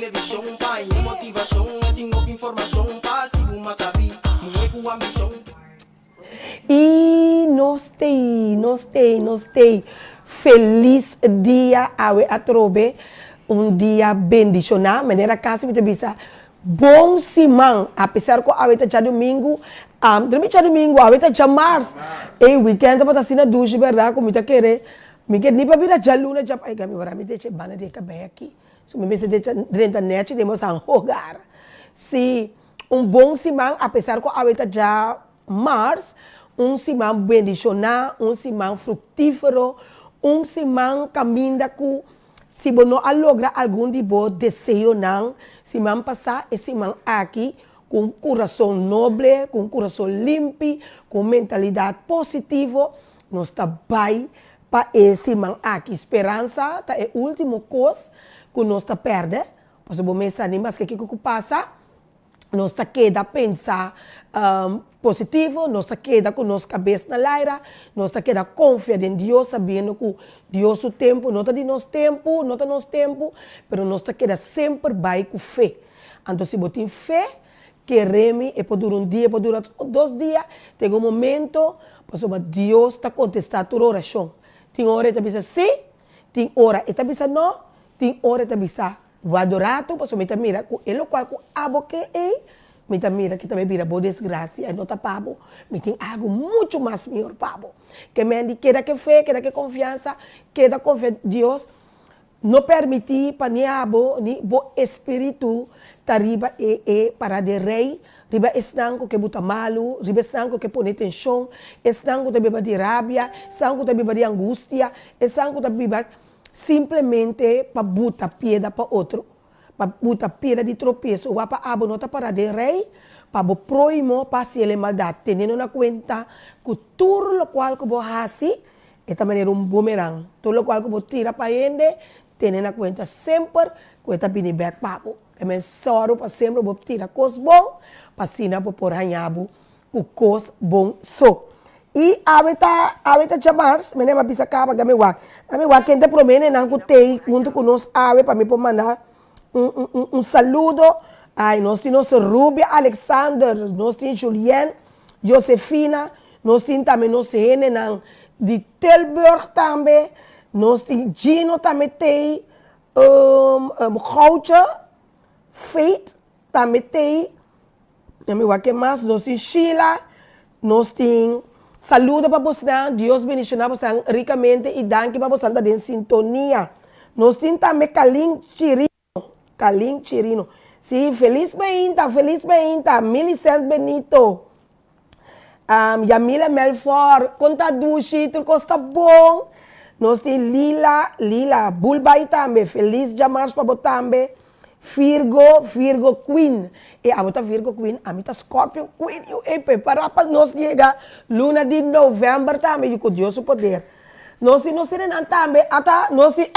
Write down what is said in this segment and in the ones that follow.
I nos t'ei, nos t'ei, nos t'ei. Felis dia awe atrobe, un dia bendishoná, manera kasi mi ta bisa, bon siman, apesar ku awe ta djadumingu, drumi djadumingu, awe ta djamars, e weekend tabata asina dushi bèrdat ku mi ta kere, mi ke ni pa bira djaluna, dja, ay mi ora mi decha e banda di e kabei aki, so mi mester decha drenta nèchi den boso hogar. Si. Un bon siman apesar ku awe ta dja mars, un siman bendishoná, un siman fruktífero, un siman kaminda ku si bo no a logra algun di bo deseonan siman pasá, e siman aki ku un kurason noble, ku un kurason limpi, ku un mentalidat positivo, nos ta bai pa e siman aki. Speransa ta e último kos ku nos ta pèrdè. Pasobra bo mes sa ni maske kiko ku pasa, nos ta keda pensa positivo, nos ta keda ku nos kabes na laira, nos ta keda konfia den Dios sabiendo ku Dios su tempu no ta di nos tempu, no ta nos tempu, pero nos ta keda semper bai ku fe. Anto si bo tin fe, kere mi, e por dura un dia, e por dura dos dia, ta yega un momento pasobra Dios ta kontestá tur orashon. Tin ora e ta bisa sí, tin ora e ta bisa no, Tin ora e ta bisa, Wak rato, pasobra mi ta mira ku e lokual ku abo ke ei, mi ta mira ki ta bai bira bo desgrasia, e no ta pa bo. Mi tin algu muchu mas mihor pa bo. Ke men di keda ke fe, keda ke konfiansa, keda konfia Dios, no permití pa ni abo ni bo espiritu ta riba e e para den rei, riba esnan ku ke buta malu, riba esnan ku ke pone tenshon, esnan ku ta biba di rabia, esnan ku ta biba di angustia, esnan ku ta biba. Simplemente pa buta pieda pa otro, pa buta pieda di tropieso, wak pa abo no ta para den rei, pa bo proimo pa hasi el e maldat, teniendo na kuenta ku tur lokual ku bo hasi e ta manera un bumerang, tur lokual ku bo tira pa hende, tene na kuenta semper ku e ta bini bèk pa bo. E men sòru pa semper bo tira kos bon, pa asina bo por haña bo Ku kos bon so. I awe ta awe ta djamars, mi neba bisa kaba ga mi wak. Ga mi wak ken ta prome nenan ku tei huntu ku nos awe pa mi por manda un un un un saludo. Ai nos tin nos Rubia Alexander, nos tin Julien, Josefina, nos tin tambe nos hendenan di Tilburg tambe, nos tin Gino tambe tei, Gouche, Faith tambe tei. Ya mi wak ke mas, nos tin Sheila, nos tin saludo pa bosnan, Dios bendiciona bosnan ricamente y danki pa bosnan ta den sintonia. Nos tin tambe Kalin Chirino, Kalin Chirino, si feliz meinta, feliz meinta, Millicent Benito, Yamila Melfor, con ta dushi, tur cos ta bon. Nos tin Lila, Lila, Bulbay tambe, feliz djamars pa bo tambe. Virgo, Virgo Queen. E abo ta Virgo Queen, ami ta Scorpio Queen. Yu ey prepara pa nos yega luna di november tambe yu ku Dios su poder. Nos tin nos sinenan tambe ata nos tin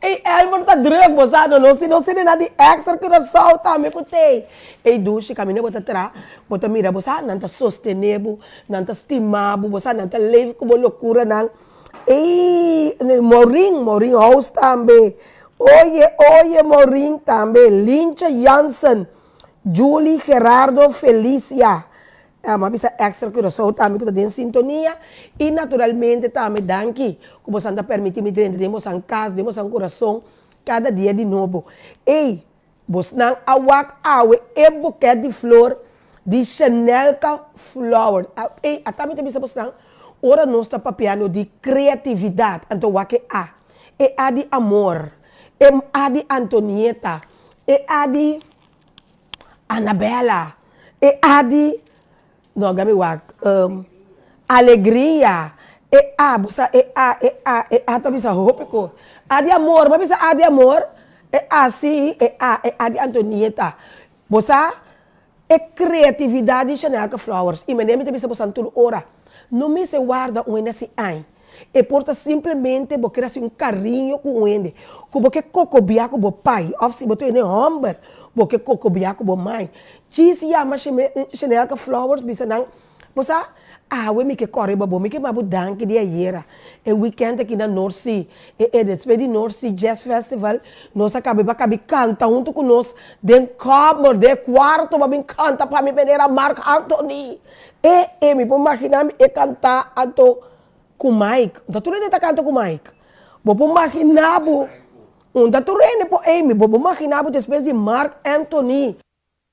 Ey Elmer ta druk bo sa no nos tin nos sinenan di Extra Curaçao tambe ku tey. Ey dushi kaminda bo ta tra bo ta mira bo sa nan ta sostene bo, nan ta stima bo, bo sa nan ta leef ku bo lokuranan. Ey Maureen, Maureen House tambe. Oye, oye Maureen tambe. Lincha Jansen, Julie, Gerardo, Felicia. Mi a bisa Extra Curaçao tambe ku ta den sintonia. I naturalmente tambe danki ku bosan ta permiti mi drenta den bosan kas, den bosan kurason kada dia di nobo. Ey, Bosnan a wak awe e buket di flor di Chanelka Flowers. Ey, ata mi ta bisa bosnan, ora nos ta papiando di creatividad, anto wak e A. E A di amor, e A di Antonieta, e A di Anabella, e A di No, ga mi wak. Alegria, e A, bo sa e A, e A, e A ta bisa hopi kos. A di amor, bo a bisa A di amor? E A si, e A, e A di Antonieta. Bo sa e kreatividat di Chanelka Flowers i manera mi ta bisa bosan tur ora, no mester warda un hende hasi añ. E por ta simplemente bo ker hasi un kariño ku un hende, ku bo ke kokobiá ku bo pai òf si bo ta hende hòmber bo ke kokobiá ku bo mai. Djis yama Chanelka Flowers bisa nan, Bo sa, Awe mi ke kòrda riba bo, mi ke maba bo danki di ayera. E wikènt aki na North Sea, e Editsway di North Sea Jazz Festival, nos a kaba bo a kabi kanta huntu ku nos den kamer, den e kuarto bo a bin kanta pa mi manera Marc Anthony. E e mi por magina mi e kanta anto ku Mike. Un ta tur hende ta kanta ku Mike. Bo por magina bo, un ta tur hende por ey mi, bo por magina bo despues di Marc Anthony.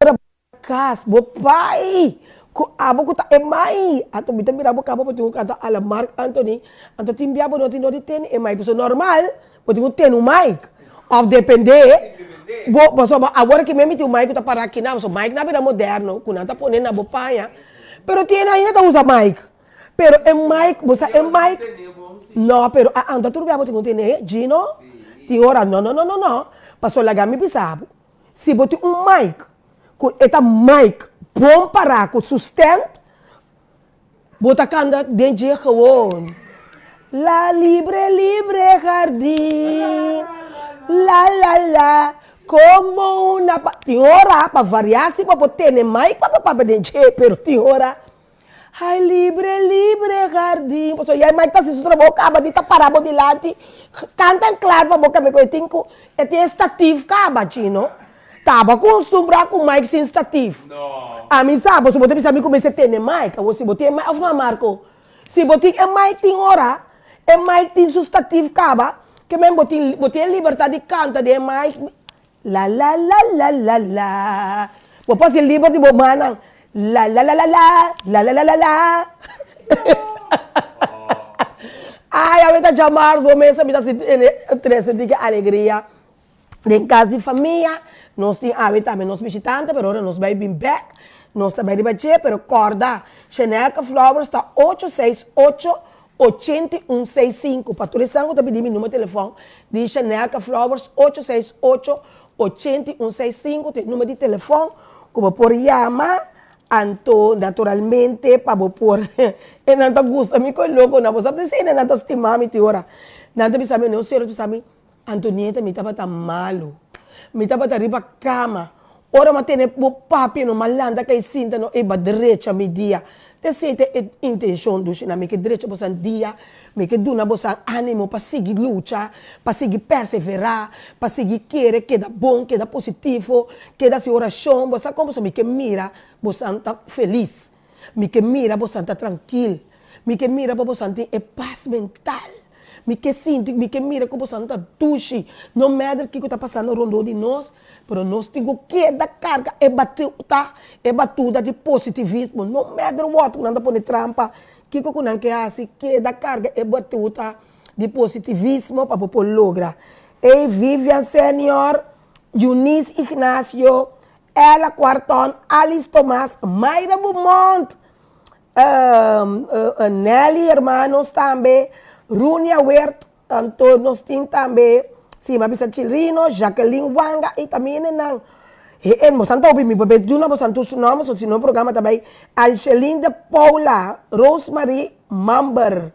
Ora bo na kas, bo pai ku abo ku ta e mai, anto mi ta mira bo kaba bo tin ku kanta ala Marc Anthony, anto tin bia bo no tin no di tene e mic, pasobra normal bo tin ku tene un mic, òf depende bo pasobra awor aki mi tin un mic ku ta para aki nan, pasobra mic nan a bira moderno ku nan ta pone na bo paña, pero tin hende ainda ta usa mic, pero e mic bo sa e mic no pero a anta tur bia bo tin ku tene Gino tin ora no no no no no pasobra laga mi bisa bo. Si bo tin un mic ku e ta mic bon pará ku su stand, bo ta kanta den dje gewoon. La libre libre jardín, la la la, como una pa. Tin ora pa variá si bo por tene mic pa bo papia den dje, pero tin ora Ay libre libre jardin pasobra ya e mai ta hasi su trabou kaba di ta para bo dilanti kanta en klar pa bo kaba ku e tin ku e tin e statif kaba chino ta bo akustumbrá ku mic sin statif ami sa pasobra bo ta bisa mi ku mester tene mic awor si bo tin e mic òf no Marco si bo tin e mic tin ora e mic tin su statif kaba ke men bo tin bo tin e libertad di kanta den e mic. La la la la la la Bo por hasi liber di bo mannan La la la la la La la la la la Ay awe ta djamars bo mesa mi ta sinti trese di ki alegria den kas di famia nos tin awe tambe nos bishitante pero ora nos bai bin bek nos ta bai riba dje pero kòrda Shenelka Flowers ta ocho seis ocho 81 seis sinku pa tur esnan ku ta pidi mi number telefòn di Shanelka Flowers ocho seis ocho 81 seis sinku ta e number di telefòn ku bo por yama anto naturalmente pa bo por e nan ta gusta mi ku e loko nan bo sa p'esei nan ta stima mi tin ora nan ta bisa mi no sero ta bisa mi Antonieta mi tabata malu mi tabata riba kama ora mi a tene bo papia no mi a lanta kai sinta no ey ba drecha mi dia ta esey ta e intencion dushi nan mi ke drecha bosan dia mi ke duna bosan animo pa sigui lucha pa sigui persevera pa sigui kere keda bon keda positivo keda hasi oracion bo sa kon pasobra mi ke mira bosan ta felis mi ke mira bosan ta trankil mi ke mira pa bosan tin e pas mental. Mi ke sinti, mi ke mira ku boso ta dushi. No matter kiko ta pasando rondó di nos, pero nos tin ku keda karga e batuta, e batuta di positivismo. No matter what ku nan ta pone trampa, kiko ku nan ke hasi, keda karga e batuta di positivismo pa bo por logra. Ey Vivian Senior, Eunice Ignacio, Ella Cuarton, Alice Tomas, Mayra Beaumont, Nelly Hermanos tambe, Runia Wert, anto nos tin tambe, si mi a bisa Chilrino, Jacqueline Wanga y tambe nan. He en bosan ta obi mi papia duna bosan tur su nomber, so si no programa ta bay Angeline de Paula, Rosemarie Mamber,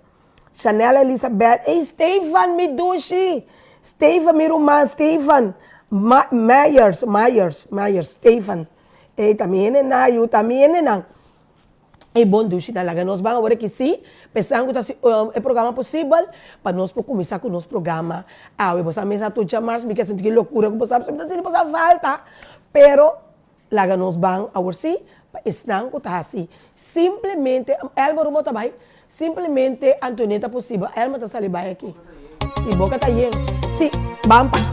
Chanel Elizabeth, ey Stefan mi dushi, Stefan mi ruman, Stefan Meyers, Meyers, Meyers, Stefan, ey ta mi hende nan ayu, ta mi hende nan. E bon dushi ta laga nos ban awor aki si, p'esan ku ta hasi e programa posibel pa nos por kuminsá ku nos programa awe. Bo sa mesa tur djamars mi ke sinti ki lokura ku bo sa, mi ta sinti bo sa falta, pero laga nos ban awor si pa esnan ku ta hasi simplemente, Elmo rumbo ta bai? Simplemente Antonieta posibel, Elmo ta sali bai aki. Si boca ta yen. Si, ban pa.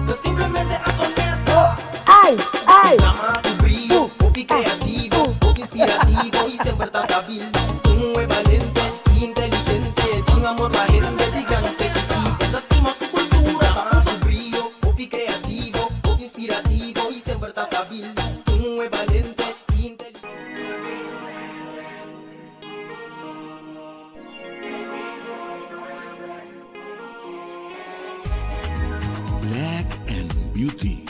Ta simplemente Antonieta. Ai, ai. Dama cu brio, hopi Ah, creativo, hopi inspirativo y semper ta stabil. Un muhe balente y inteligente, tin amor pa hende di gran te chiki. E ta stima su cultura. Dama cu brio, hopi creativo, hopi inspirativo y semper ta stabil. Un muhe balente y inteligente. Black and Beauty.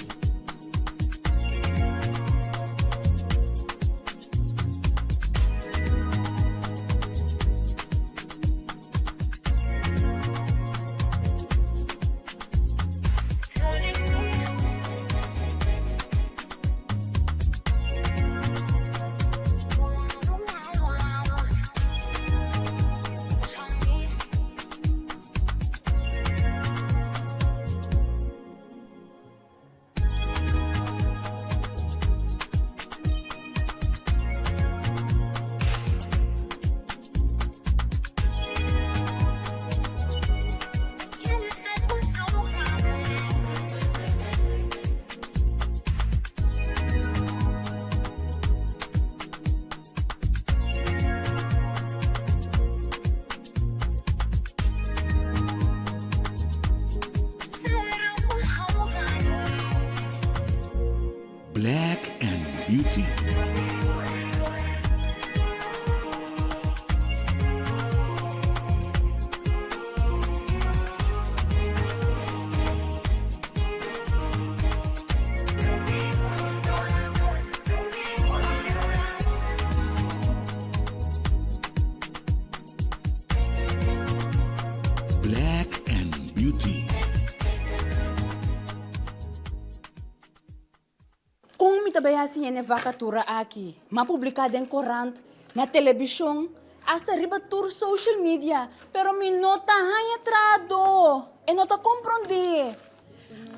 ta bai hasi hende vakatura aki? M'a publiká den korant, na telebishon, asta riba tur social media, pero mi no ta haña trahadó. E no ta komprondé.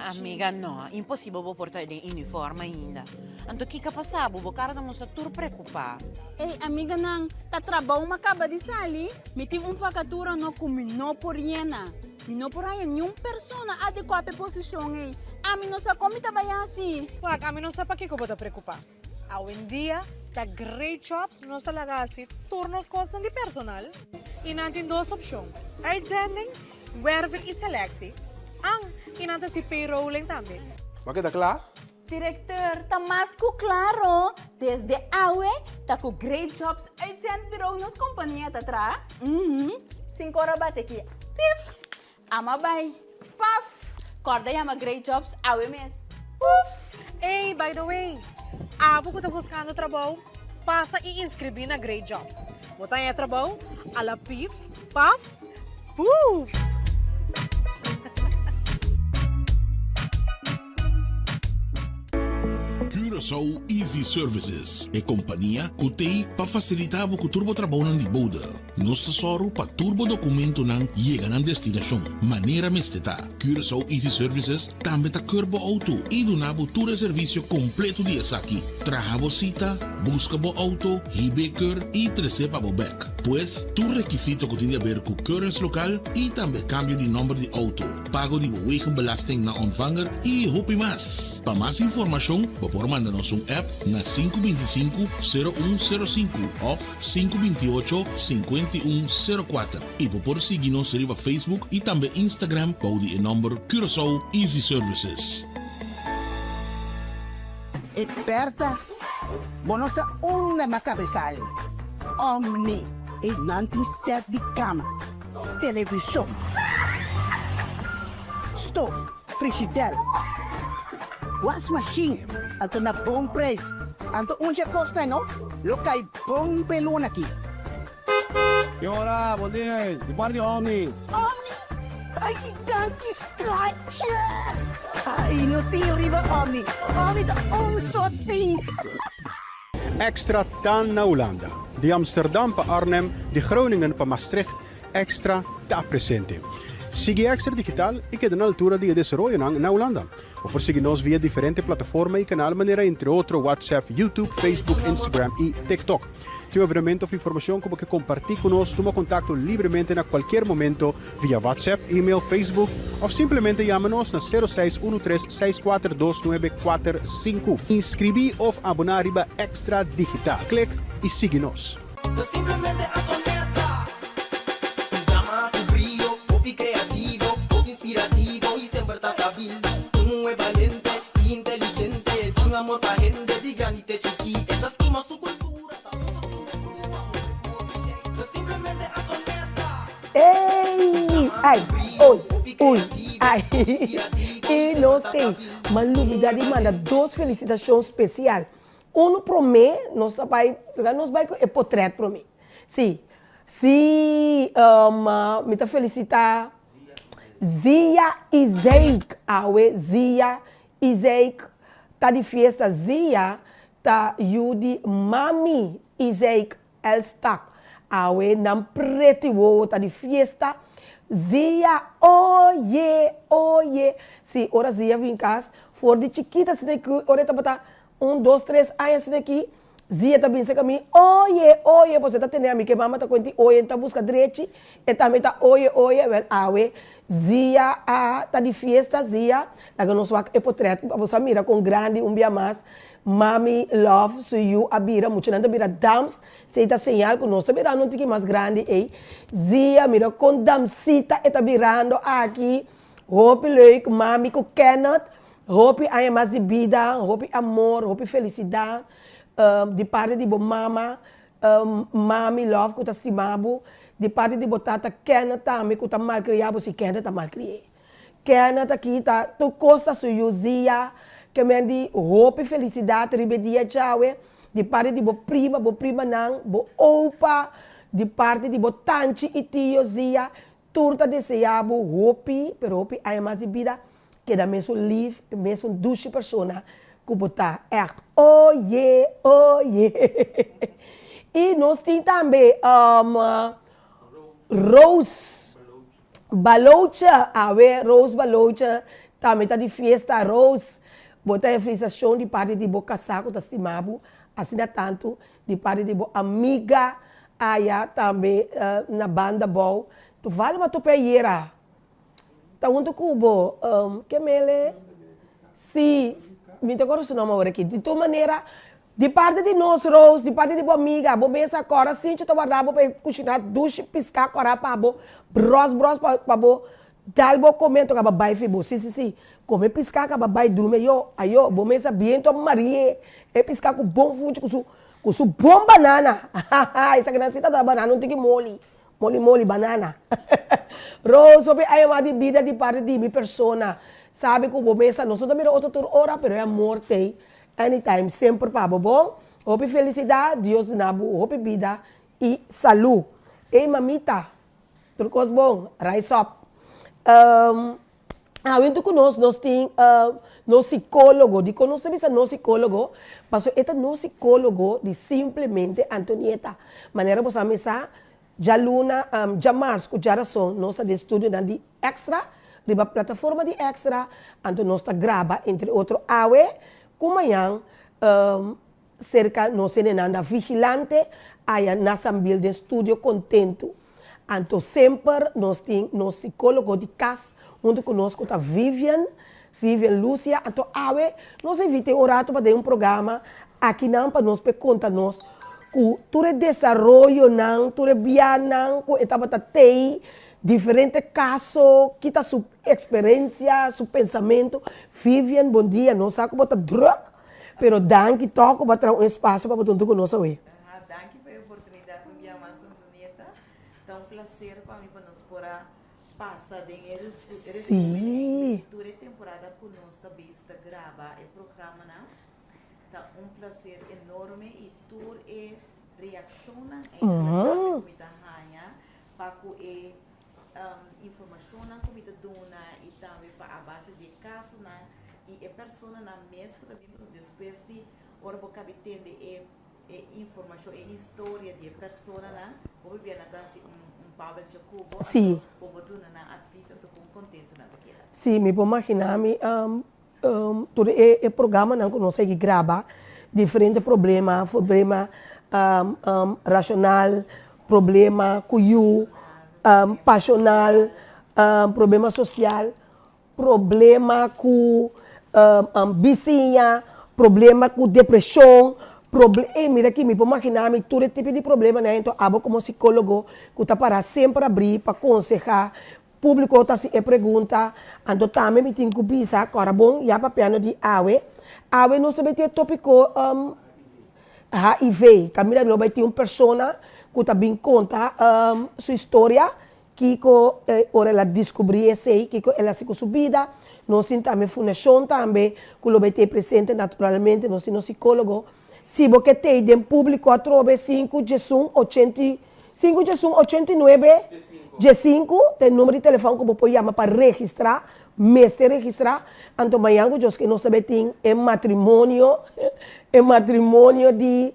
Amiga, no, imposibel bo por ta den uniform ainda. Anto kiko a pasa bo? Bo kara ta mustra tur preokupá. Ey, amiganan, ta trabou m'a kaba di sali. Mi tin un vakatura no ku mi no por yena. Mi no por haña niun persona adekuá pa e posishon ei. Ami no sa kon mi ta bai hasi. Wak, ami no sa pakiko bo ta preokupá. Awendia ta Great Jobs nos ta laga hasi tur nos kosnan di personal i nan tin dos opshon, uitzending, werving i selectie. An, i nan ta hasi payrolling tambe. Bo a keda kla? Directeur, ta mas cu claro, desde awe ta cu Great Jobs Uitzendbureau nos compania ta traha. Uhum, sin cora bate aki, pif, ama bay, paf, corda yama Great Jobs awe mes, puf. Ey, by the way, abo cu ta buscando trabou, pasa y inscribi na Great Jobs. Bo ta haña trabou a la pif, paf, puf! Curaçao Easy Services, e kompania ku t'ei pa fasilitá bo ku tur bo trabounan di bode. Nos ta sòru pa tur bo dokumentonan yega nan destinashon manera mester ta. Curaçao Easy Services tambe ta keur bo outo i duna bo tur e servisio kompleto di esaki, traha bo sita, buska bo outo, hib'é keur i tres'é pa bo bèk. Pues, tur rekisito ku tin di aber ku keuringslokaal i tambe kambio di nòmber di outo. Pago di bo wegenbelasting na ontvanger y hopi mas. Pa mas informacion bo por manda nos un app na 525 0105 of 528 5104 y bo por sigui nos riba Facebook y tambe Instagram bou di e nomber Curaçao Easy Services. E Bertha, bo no sa unda m'a cabesal. Omni, e nan tin set di cama. Televishon, stof, frishidèr, wasmashin, anto na bon preis. Anto un dje kosnan no lo kai bon p'e luna aki. Ki ora, bon dia, di parti Omni. Omni? Ai, danki schatje! Ai, no tin riba Omni. Omni ta un sot tin. Extra ta na Hulanda. Di Amsterdam pa Arnhem, di Groningen pa Maastricht, Extra ta presente. Sigui Extra Digital i keda na altura di e desaroyonan na Hulanda. Bo por sigui nos via diferente plataforma i kanal manera entre otro WhatsApp, YouTube, Facebook, Instagram i TikTok. Tin un evenemento of informashon ku bo ke kompartí ku nos, tuma kontakto libremente na kualkier momento via WhatsApp, email, Facebook of simplemente yama nos na 0613 642945. Inskribí of aboná riba Extra Digital. Klik i sigui nos. Ta simplemente Antonetta. Un dama ku brio, hopi kreativo, hopi inspirativo i semper ta stabil. Un muhé balente i inteligente, tin amor pa hende di grandi te chikí. E ta stima su kultura, ta usa tur e trufa, muhé ku hopi shei. Ta simplemente Antonetta. Ey! Ay! Oy! Uy! Ay! I nos tin ma lubida di manda dos felicitacion special. Uno prome nos ta bai, laga nos bai ku e potret prome. Si, si mi ta felicita Zia Izeik awe, Zia Izeik ta di fiesta, Zia ta yu di mami Izeik Elstak awe nan preti wowo ta di fiesta Zia oye oye si ora Zia bin kas for di chikita asina aki ora e tabata un dos tres aña asina aki Zia ta bin serka mi oye oye pasobra e ta tene ami ke mama ta kuenti oye ta buska drechi e tambe ta oye oye wel awe Zia a ta di fiesta Zia laga nos wak e potret pa boso a mira kon grandi un bia mas Mami Love su yu a bira, muchanan ta bira dams, esei ta señal ku nos ta birando un tiki mas grandi ei. Zia, mira kon damsita e ta birando aki. Hopi leuk, mami ku Kenneth, hopi aña mas di bida, hopi amor, hopi felisidat di parti di bo mama, Mami Love ku ta stima bo, di parti di bo tata Kenneth tambe ku ta malkriá bo, si Kenneth ta malkri'é. Kenneth a kita tur kos ta su yu Zia ke men di hopi felisidat riba e dia djawe di parti di bo prima, bo primanan, bo opa, di parti di bo tanchi i tio Zia tur ta desea bo hopi pero hopi aña mas di bida keda mesun lif mesun dushi persona. Ku bo ta ègt oye oye. I nos tin tambe Rose Baloche awe Rose Baloche tambe ta di fiesta Rose bo ta e felisashon di parti di bo kasá ku ta stima bo asina tantu di parti di bo amiga aya tambe na banda bou toval bo a topa ayera. Ta huntu ku bo, ke mele? Si, mi ta kòrda su nòmber awor aki. Di tur manera, di parti di nos, Rose, di parti di bo amiga, bo mesa kòrda sinchi ta warda bo pa e kushiná dushi piská kòrá pa bo, bròs bròs pa pa bo dal bo kome anto kaba bai fi bo. Si, si, si, kome piská kaba bai drumi ayo, ayo, bo mesa biento a mari'é e piská ku bon funchi ku su ku su bon banana. Hahaha, esakinan si ta da banana un tiki moli. Moli moli banana. Rose hopi aña mas di bida di parti di mi persona. Sabi cu bo mesa nos no ta mira otro tur ora pero e amor t'ey anytime semper pa bo bon. Hopi felicidad Dios duna bo hopi bida y salu. Ey mamita tur cos bon rise up. Awintu ku nos, nos tin nos sikólogo. Dikon nos ta bisa nos sikólogo? Pasobra e ta nos sikólogo di Simplemente Antonieta. Manera bo sa mi sa, djaluna, djamars ku djarason nos ta den studionan di Extra, riba plataforma di Extra, anto nos ta graba entre otro awe ku mañan serka nos hendenan da Vigilante aya na Sambil den studio kontentu. Anto semper nos tin nos psicologo di cas hunto cu nos cu ta Vivian, Vivian Lucia, anto awe nos a invit'e un rato pa den un programa akinan pa nos p'e conta nos cu tur e desaroyonan, tur e bianan cu e tabata tey, diferente caso, ki ta su experencia, su pensamento. Vivian, bon dia, nos sa cu bo ta druk, pero danki toch cu bo a traha un espacio pa bo ta hunto cu nos awe. Danki pa e oportunidad un bia mas. Nieta, ta un placer pa mi pa nos por a pasa den e resumen di tur e temporada cu nos ta bezig ta graba e programanan. Ta un placer enorme y tur e reaccionnan eigenlijk tambe cu mi ta haña pa cu e informacionnan cu mi ta duna y tambe pa a base di e casonan y e personanan mes cu ta bin pasobra despues di ora bo cabi tende e E informashon, e historia di e personanan, hopi bia nan ta hasi un un pabeltje ku bo, anto bo por duna nan advis, anto kon kontentu nan ta keda. Sí, mi por maginá mi tur e e programanan ku nos a yegi graba, diferente problema, problema rashonal, problema ku yu, pashonal, problema sosial. Problema ku bisiña, problema ku depreshon, proble ey mira aki mi por magina mi tur e tipo di problemanan ento abo komo sikólogo ku ta para semper abrí pa konsehá públiko ta hasi e pregunta anto tambe mi tin ku bisa ku ora bon ya papiando di awe awe nos ta mete e tópiko HIV kaminda lo bai tin un persona ku ta bin konta su historia Kiko ora el a diskubrí esei? Kiko el a hasi ku su bida? Nos tin tambe fundashon tambe ku lo bai tei presente naturalmente nos tin nos sikólogo. Si bo ke tei den públiko atrobe sinku djesun ochenti sinku djesun ochenta i nuebe djesinku ta e number di telefòn ku bo por yama pa registrá, mester registrá. Anto mañan ku Dios ke nos ta bai tin e matrimonio e matrimonio di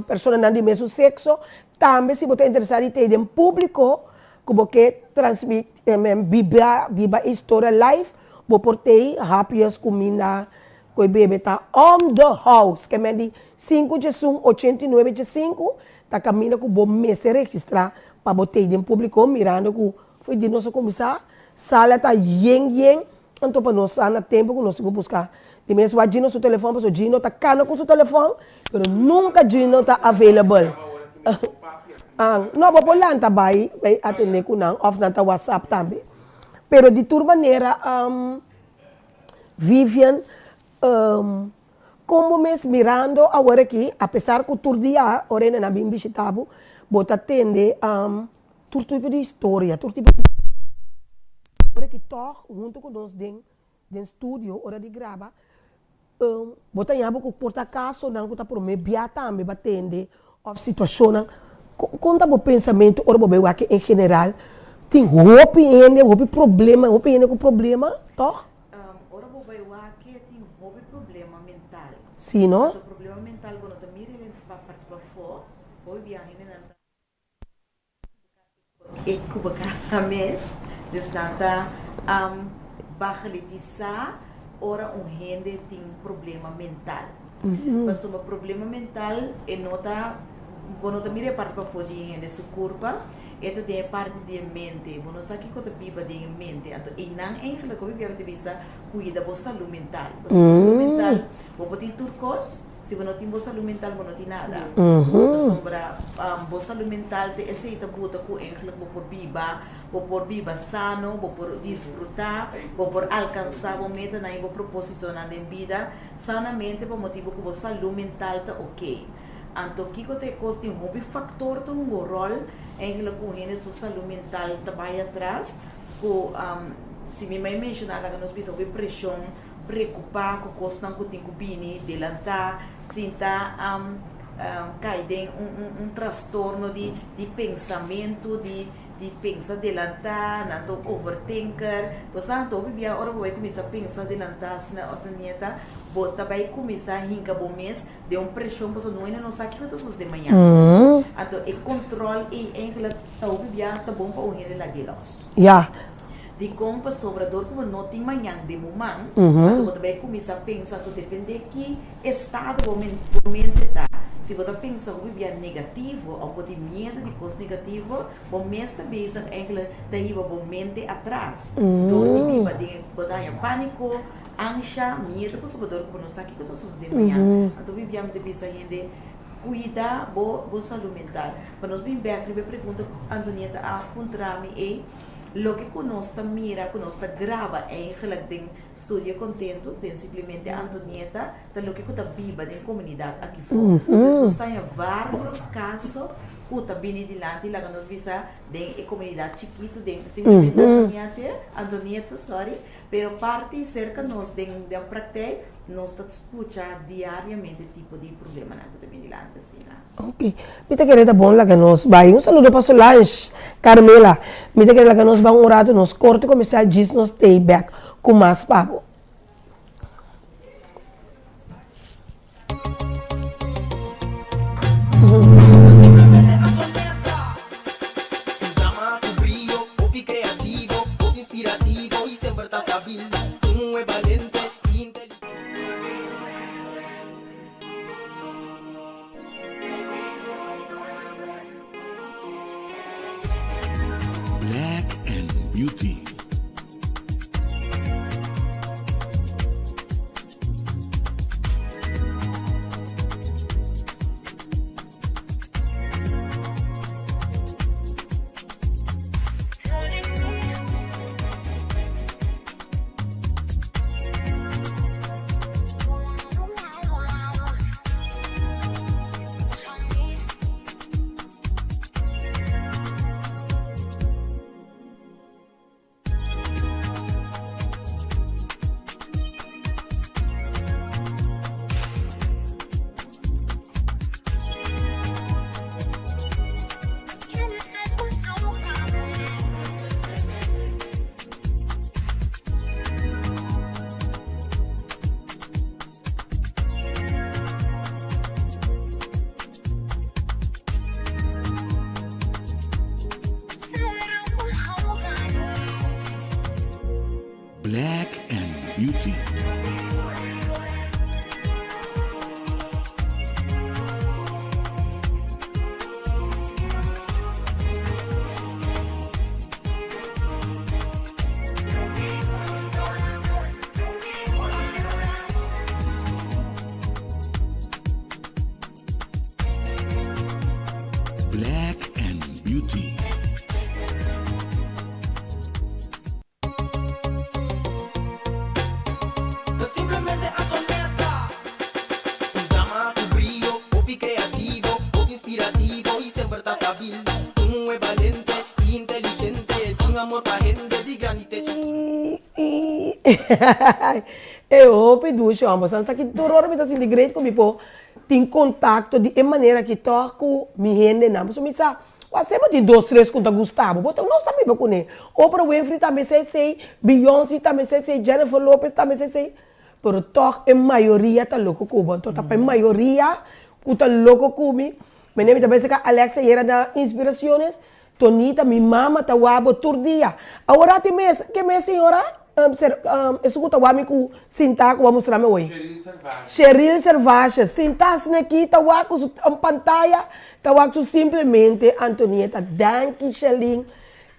Personanan di mesun sekso. Tambe si bo ta interesá di tei den públiko ku bo ke transmit biba biba e historia live, bo por tei hapjes kuminda ku e bebe ta on the house. Ke men di sinku djesun ochenta i nuebe djesinku ta kaminda ku bo mester registrá pa bo tei den públiko mirando ku fo'i di nos a kuminsá sala ta yen yen. Anto pa nos sa na tempu ku nos tin ku buska di mes wak Gino su telefòn pasobra Gino ta kana ku su telefòn pero nunka Gino ta available. No bo por lanta bai bai atendé ku nan òf nan ta whatsapp tambe. Pero di tur manera Vivian kon bo mes mirando awor aki apesar ku tur dia ora e nan a bin bishita bo bo ta tende Tur tipo di historia, tur tipo di. Ora ki tòg huntu ku nos den den studio ora di graba, bo ta ña bo ku por ta kasonan ku ta promé bia tambe ba tende òf situashonnan. Kon ta bo pensamentu ora bo bai wak en general tin hopi hende, hopi problema, hopi hende ku problema tòg? Ora bo bai wak tin hopi problema. Sí, no? Anto problema mental bo no ta mira den pa pafó, hopi biaha hendenan ta e ku bo kara mes, dus nan ta bagalitisa ora un hende tin problema mental. Pasobra problema mental e no ta, bo no ta mira e parti pafó di e hende su kurpa, e ta den e parti di e mente. Bo no sa kiko ta biba den e mente. Anto einan eigenlijk hopi bia bo ta bisa kuida bo salu mental. Pasobra bo salu mental, bo por tin tur kos, Si bo no tin bo salú mental bo no tin nada. Pasobra bo salú mental te esei ta buta ku eigenlijk bo por biba, bo por biba sano, bo por disfrutá, bo por alkansá bo metanan i bo propósitonan den bida sanamente pa motibu ku bo salú mental ta oké. Anto kiko ta e kos? Tin hopi faktor ta hunga un ròl eigenlijk ku un hende su salú mental ta bai atras ku si mi mai menshoná laga nos bisa hopi preshon. Preokupá ku kosnan ku tin ku bini delantá, sinta kai den un trastorno di pensamentu, di pensa delantá, nan ta un overthinker. Bo sa anto hopi bia ora bo bai kuminsá pensa delantá asina ota nieta, bo ta bai kuminsá hinka bo mes den un preshon pasobra no hende no sa kiko ta sosodé mañana. Anto e kontròl ei eigentlik ta hopi bia ta bon pa un hende lag'é lòs. Dikon? Pasobra dor ku bo no tin mañan den bo man, anto bo ta bai kuminsá pensa, anto dependé ki estado bo bo mente ta. Si bo ta pensa hopi bia negativo òf bo tin miedu di kos negativo, bo mes ta bezig enkele ta hiba bo mente atras. Dor di biba den e bo ta haña pániko, ansha, miedu pasobra dor ku bo no sa kiko ta sosodé mañan. Anto hopi bia mi ta bisa hende, kuida bo bo salú mental. Pa nos bin bèk riba e pregunta ku Antonieta a puntra mi ei, Loke ku nos ta mira, ku nos ta graba eigenlijk den Studio Kontentu, den simplemente Antonieta, ta loke ku ta biba den komunidat aki for. Dus nos ta haña vários kaso ku ta bini dilanti, laga nos bisa, den e komunidat chikitu, den simplemente Antoniete, Antonieta, sorry, pero parti serka nos den den praktijk, nos ta skucha diariamente tipo di problemanan ku ta bini dilanti asina. Ok, mi ta kere ta bon laga nos bai. Un saludo pa Solange, Carmela. Mi ta kere laga nos bai un rato nos korte komersial djis nos stay back ku mas pa bo. Black and Beauty. Black and Beauty. Black and Beauty. Ta simplemente Antonieta. Un dama ku brio, hopi kreativo, hopi inspirativo i semper ta stabil. Un muhé balente i inteligente, tin amor pa hende di grandi te chikí. E hopi dushi homber. San sa ki tur ora mi ta sinti great ku mi por tin kontakto di e manera aki tòg ku mi hendenan. Pasobra mi sa wak bo tin dos tres ku ta gusta bo, bo ta nos ta biba kuné. Oprah Winfrey tambe sa esei, Beyonce tambe sa esei, Jennifer Lopez tambe sa esei. Pero tòg e mayoria ta loko ku bo. Anto ta pa e mayoria ku ta loko ku mi. Mene mi ta bai saka Alexa yera na Inspiraciones, Tonita mi mama ta wak bo tur dia. Awor ati mes, ke mes señora? Esun ku ta wak mi ku sintá ku bo a mustra mi oy. Sheril Servasje. Sintá asina aki ta wak ku su pantaya, ta wak su simplemente Antonieta. Danki Sherlyn,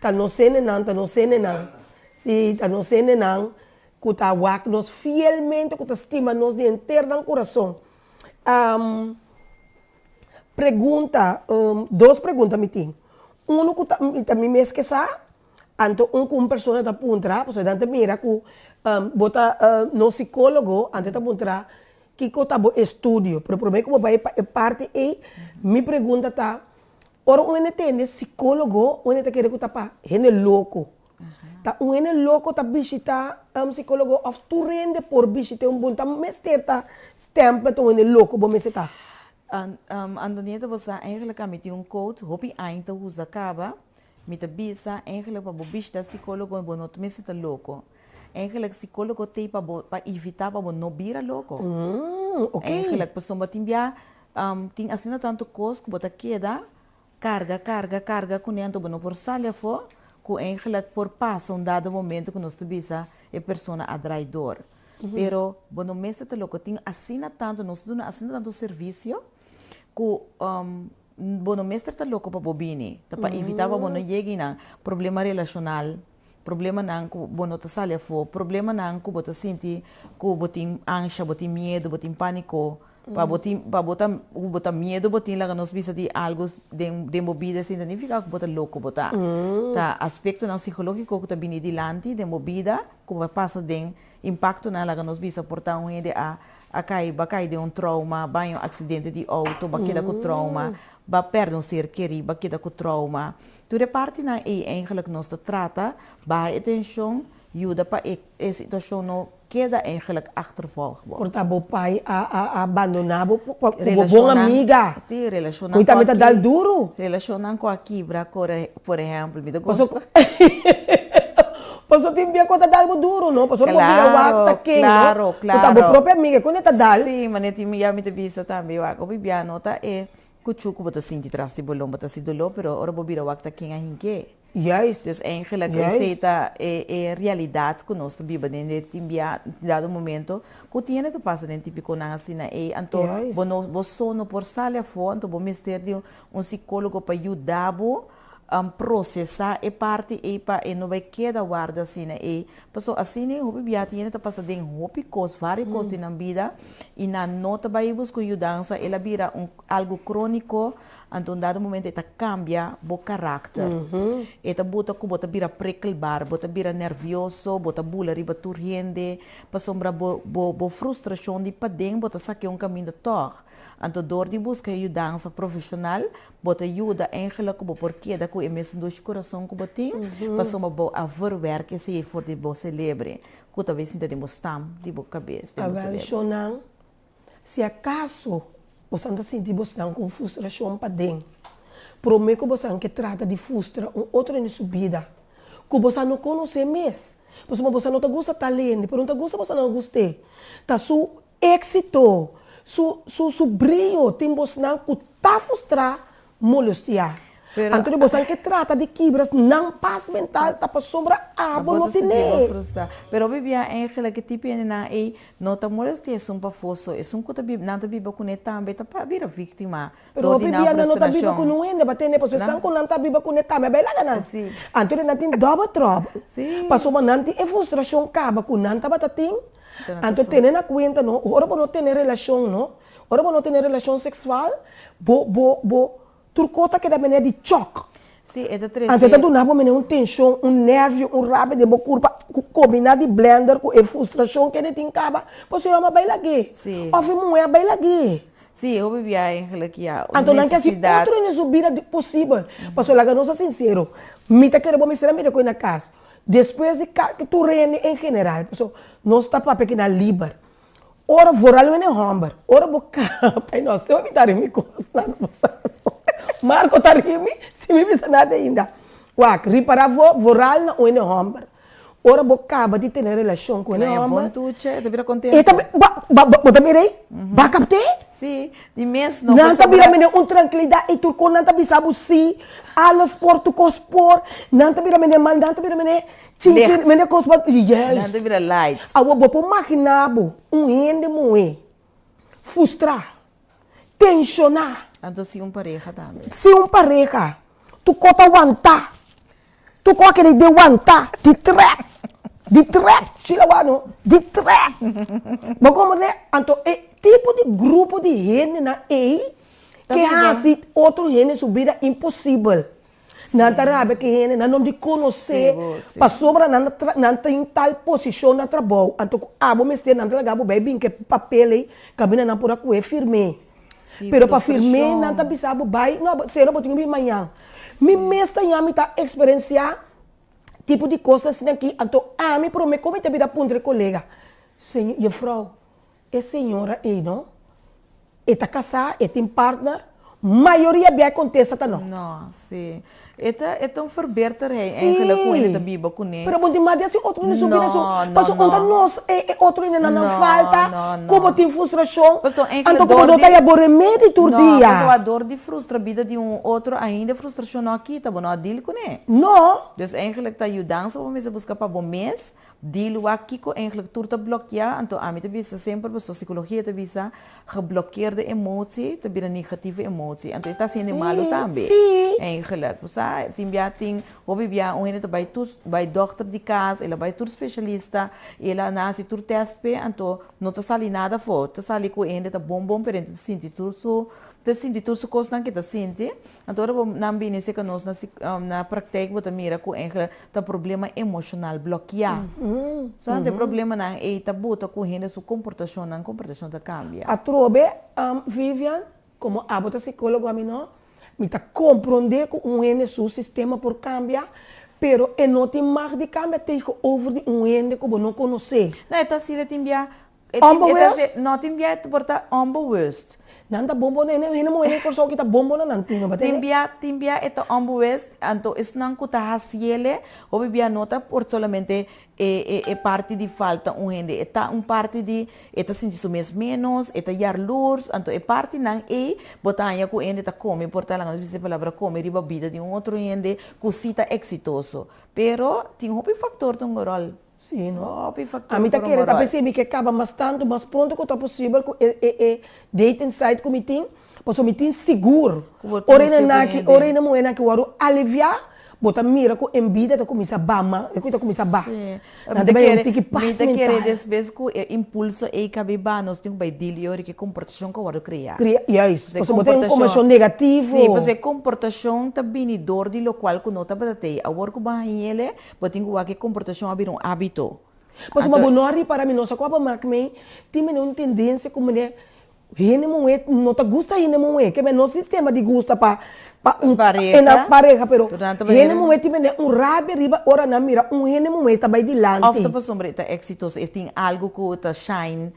ta nos hendenan, ta nos hendenan. Si, ta nos hendenan ku ta wak nos fielmente, ku ta stima nos di henter nan kurason. Pregunta, dos pregunta mi tin. Uno ku ta mi ta mi mes ke sa, anto un ku un persona ta puntra, pasobra nan ta mira ku bo ta no sikólogo, anto e ta puntra kiko ta bo estudio. Pero promé ku bo bai pa e parti ei, mi pregunta ta, ora un hende tende sikólogo, un hende ta kere ku ta pa hende loko. Ta un hende loko ta bishita un psicologo of tur hende por bishita un bon ta mester ta stempel ta un hende loko bo mester ta? Antonieta bo sa eigenlijk ami tin un quote hopi aña ta usa caba mi ta bisa eigenlijk pa bo bishita psicologo bo no ta mester ta loko eigenlijk psicologo t'ey pa bo pa evita pa bo no bira loko eigenlijk pasobra tin bia tin asina tanto cos cu bo ta keda Carga, carga, carga cune anto bo no por sali afo cu eigenlijk por pasa un dado momento cu nos ta bisa e persona a draai door. Pero bo no mester ta loco tin asina tanto, nos ta duna asina tanto servicio cu bo no mester ta loco pa bo bini. Ta pa evita pa bo no yega eynan. Problema relacional, problemanan cu bo no ta sali afo, problemanan cu bo ta sinti cu bo tin ansha, bo tin miedo, bo tin panico. Pa bo tin, pa bo ta, ku bo ta miedu bo tin laga nos bisa di algu den den bo bida esei no ta nifiká ku bo ta loko bo ta. Ta aspektonan sikológiko ku ta bini dilanti den bo bida ku bo a pasa den impaktonan laga nos bisa por ta un hende a a kai bo a kai den un trouma, ba haña un aksidente di outo, bo a keda ku trouma, bo a pèrdè un ser kerí, bo a keda ku trouma. Tur e partinan ei eigenlik nos ta trata baha e tenshon, yuda pa e e situashon no Keda eigenlijk achtervolg bo. Por ta bo pai a a a bandona bo ku bo bon amiga. Si, relashonnan ku tambe ta dal duru. Relashonnan ku a kibra por ehempel mi ta gusta. Paso tin bia ku ta dal bo duru no, pasobra bo bira wak ta ken no. Klaro, klaro. Ku ta bo propio amiga ku ne ta dal. Si, mane tin bia mi ta bisa tambe wak hopi bia no ta e kuchu ku bo ta sinti tras di bo lomba ta hasi doló pero ora bo bira wak ta ken a hink'é. Juist. Dus eigenlijk Juist. esei ta e e realidat ku nos ta biba den de tin bia dado momento ku tin hende ta pasa den tipikonan asina ei anto Juist. bo no bo so no por sali afó anto bo mester di un sikólogo pa yuda bo prosesá e parti ei pa e no bai keda warda asina ei pasobra asina ei hopi bia tin hende ta pasa den hopi kos varios kos den nan bida i nan no ta bai buska un yudansa el a bira un algu króniko Anto un dado momento e ta cambia bo karakter. E ta buta cu bo ta bira prikkelbaar, bo ta bira nervioso, bo ta bula riba tur hende, pasobra bo bo bo frustracion di paden bo ta saca un caminda tog. Anto door di busca e yudansa profesional, bo ta yuda eigenlijk cu bo por keda cu e mesun dushi curason cu bo tin, pasobra bo a verwerk esey for di bo celebre, cu ta bay sinta den bo stam di bo cabes, den bo Awel celebre. shownan Si akaso bosan ta sinti bosnan ku un frustrashon paden, promé ku bosan ke trata di frustra un otro hende su bida ku bosan no konosé mes, pasobra bosan no ta gusta tal hende, pero no ta gusta bosan no gust'é, ta su éksito, su su su brio tin bosnan ku ta frustrá molestiá. Pero Anto di bosan ke trata di kibra nan pas mental ta pasobra abo Abo no ta sinti bo tene. frustrá. Pero hopi bia eigenlijk e tipo hendenan ei no ta molestiá esun pafó so, esun ku ta biba, nan ta biba kuné tambe ta pa bira víktima Pero dor di hopi nan bia nan no ta biba ku frustrashon. nun hende pa tene pasobra Nan. esan ku nan ta biba kuné tambe a bai laga nan. Sí. Anto di nan tin double trouble. Sí. Pasobra nan tin e frustrashon kaba ku nan tabata tin. Anto nan ta Anto so. tene na kuenta no, ora bo no tene relashon no, ora bo no tene relashon seksual, bo bo bo Tur kos ta keda manera di chòk. Sí, e ta trese. Anto e ta duna bo manera un tenshon, un nèrvio, un rabia den bo kurpa ku kombiná di blender ku e frustrashon ku e tin kaba, pasobra e hòmber a bai lag'é. Sí. Òf e muhé a bai lag'é. Sí, e hopi bia eigenlijk ya, un Anto nan ke hasi nesesidat. otro den su bida di posibel. Pasobra laga nos ta sinsero, mi ta kere bo mester a mira ku e na kas despues di ka tur hende en general, pasobra nos ta papia kinan liber. Ora vooral wene homber, ora bo kapa y no se mi ta rimi cosnan bo sa no. Marco ta rimi si mi bisa nada ainda. Wak, ripara vo vooral na wene homber. Ora bo kaba di tene relashon ku e Knaia hòmber, bon tucha, e ta bira kontentu. E ta ba ba bo ta mira ei? Ba kapt'é? Sí, di mes no Nan ta pasobra. bira mene un trankilidat i tur kon nan ta bisa bo sí, alles por, tur kos por. Nan ta bira mene mal, nan ta bira mene chin chin, Licht. mene kos ba, Nan juist. ta bira light. Awor bo por maginá bo un hende muhé frustrá, tenshoná. Anto si un pareha tambe. Si un pareha, tur kos ta wantá. Tur kos a kere den wantá, di trèk, di trèk, Sheila wak no, di trèk. Bo komprendé? Anto e tipo di grupo di hendenan ei ke hasi otro hende su bida imposibel. Nan ta rabia ku e hende, nan no di konosé, pasobra nan ta nan tin tal posishon na trabou, anto ku abo mester nan ta laga bo bai bin ku e papel ei kaminda nan por a kuhe firm'é. Pero pa firm'é nan ta bisa bo bai, no sero bo tin ku bin mañan. Mi mes ta ña mi ta eksperensiá tipo di kos asina aki, anto ami promé ku mi ta bira puntra e kolega, señor, jefrou, E señora ei no, e ta casá, e tin partner, mayoria bia e contesta ta no. No, si. E ta, e ta un verbeterheid eigenlijk cu hende ta biba cune. Pero bo tin mas di haci otro hende su bida su, No, no, pasobra no. unda nos e e otro hendenan nan No, falta no, no. cu bo tin frustracion, Pasobra anto eigenlijk cu bo door no di ta haya bo remedi tur No, dia. pasobra door di frustra bida di un otro ainda e frustracion no a kita, bo no a deal cune. No. Dus eigenlijk ta yudansa bo mester busca pa bo mes. Deal wak kiko eigenlijk tur ta blokea, anto ami ta bisa semper pasobra psicologia ta bisa geblokkeerde emotie ta bira negatieve emotie, anto e ta haciendo malo tambe eigenlijk. Bo sa tin bia tin hopi bia un hende ta bai tur bai dokter di cas, el a bai tur specialista y el a haci tur test p'e anto no ta sali nada afo, ta sali cu e hende ta bon bon pero e hende ta sinti tur su ta sinti tur su cosnan ke ta sinti. Anto ora bo nan bini serka nos na na praktijk bo ta mira ku eigenlijk ta problema emoshonal blòkiá. So e problemanan ei ta buta ku hende su komportashon, nan komportashon ta kambia. Atrobe, Vivian, komo abo ta sikólogo ami no, mi ta komprondé ku un hende su sistema por kambia, pero e no tin mag di kambia tegenover di un hende ku bo no konosé. No, e ta asina tin bia Onbewust? No tin bia e por ta onbewust. Nan ta bon bon hende muhé den Kòrsou ki ta bon bon na nan tino ba Tin bia tin bia e ta onbewust anto esnan ku ta hasiele hopi bia no ta por solamente e e e parti di falta un hende e ta un parti di e ta sinti su mes menos e ta yarlurs anto e partinan ei bo ta haña ku hende ta kome por ta laga nos bisa e palabra kome riba bida di un otro hende ku si ta eksitoso pero tin hopi faktor ta hunga ròl. Sí, no. Hopi factor Ami ta por kere ta un p'esei mi ke kaba mas tantu, mas pronto ku ta posibel ku e e e dating site ku mi tin, pasobra mi tin sigur Ku bo tin ora e mester nan aki, hende. ora e muhénan aki wòrdu aliviá, bo ta mira ku envidia ta kuminsá ba ma, e ku ta kuminsá ba. Sí. Nan Mi ta ta bai un kere, tiki mi pas ta kere mental. despues ku e impulso ei kabi ba, nos tin ku bai deal i ora ku e komportashon ku a wòrdu kreá. Kria, juist. Pasobra e Pasobra bo tin un komportashon, komportashon sí, negativo. pasobra e komportashon ta bini dor di lokual ku no tabata tei. Awor ku bo a hañ'el, Bo tin ku wak e komportashon a bira un ábito. Pasobra bo no a ripará mi no sa kua bo mak mei tin mene un tendensia ku mene hende muhé no ta gusta hende muhé ke nos sistema di gusta pa pa un Pareha. pareha pero Pero nan ta hende manera. muhé tin mene un rabia riba ora nan mira un hende muhé ta bai Òf dilanti. ta pasobra e ta eksitoso, e tin algu ku ta shine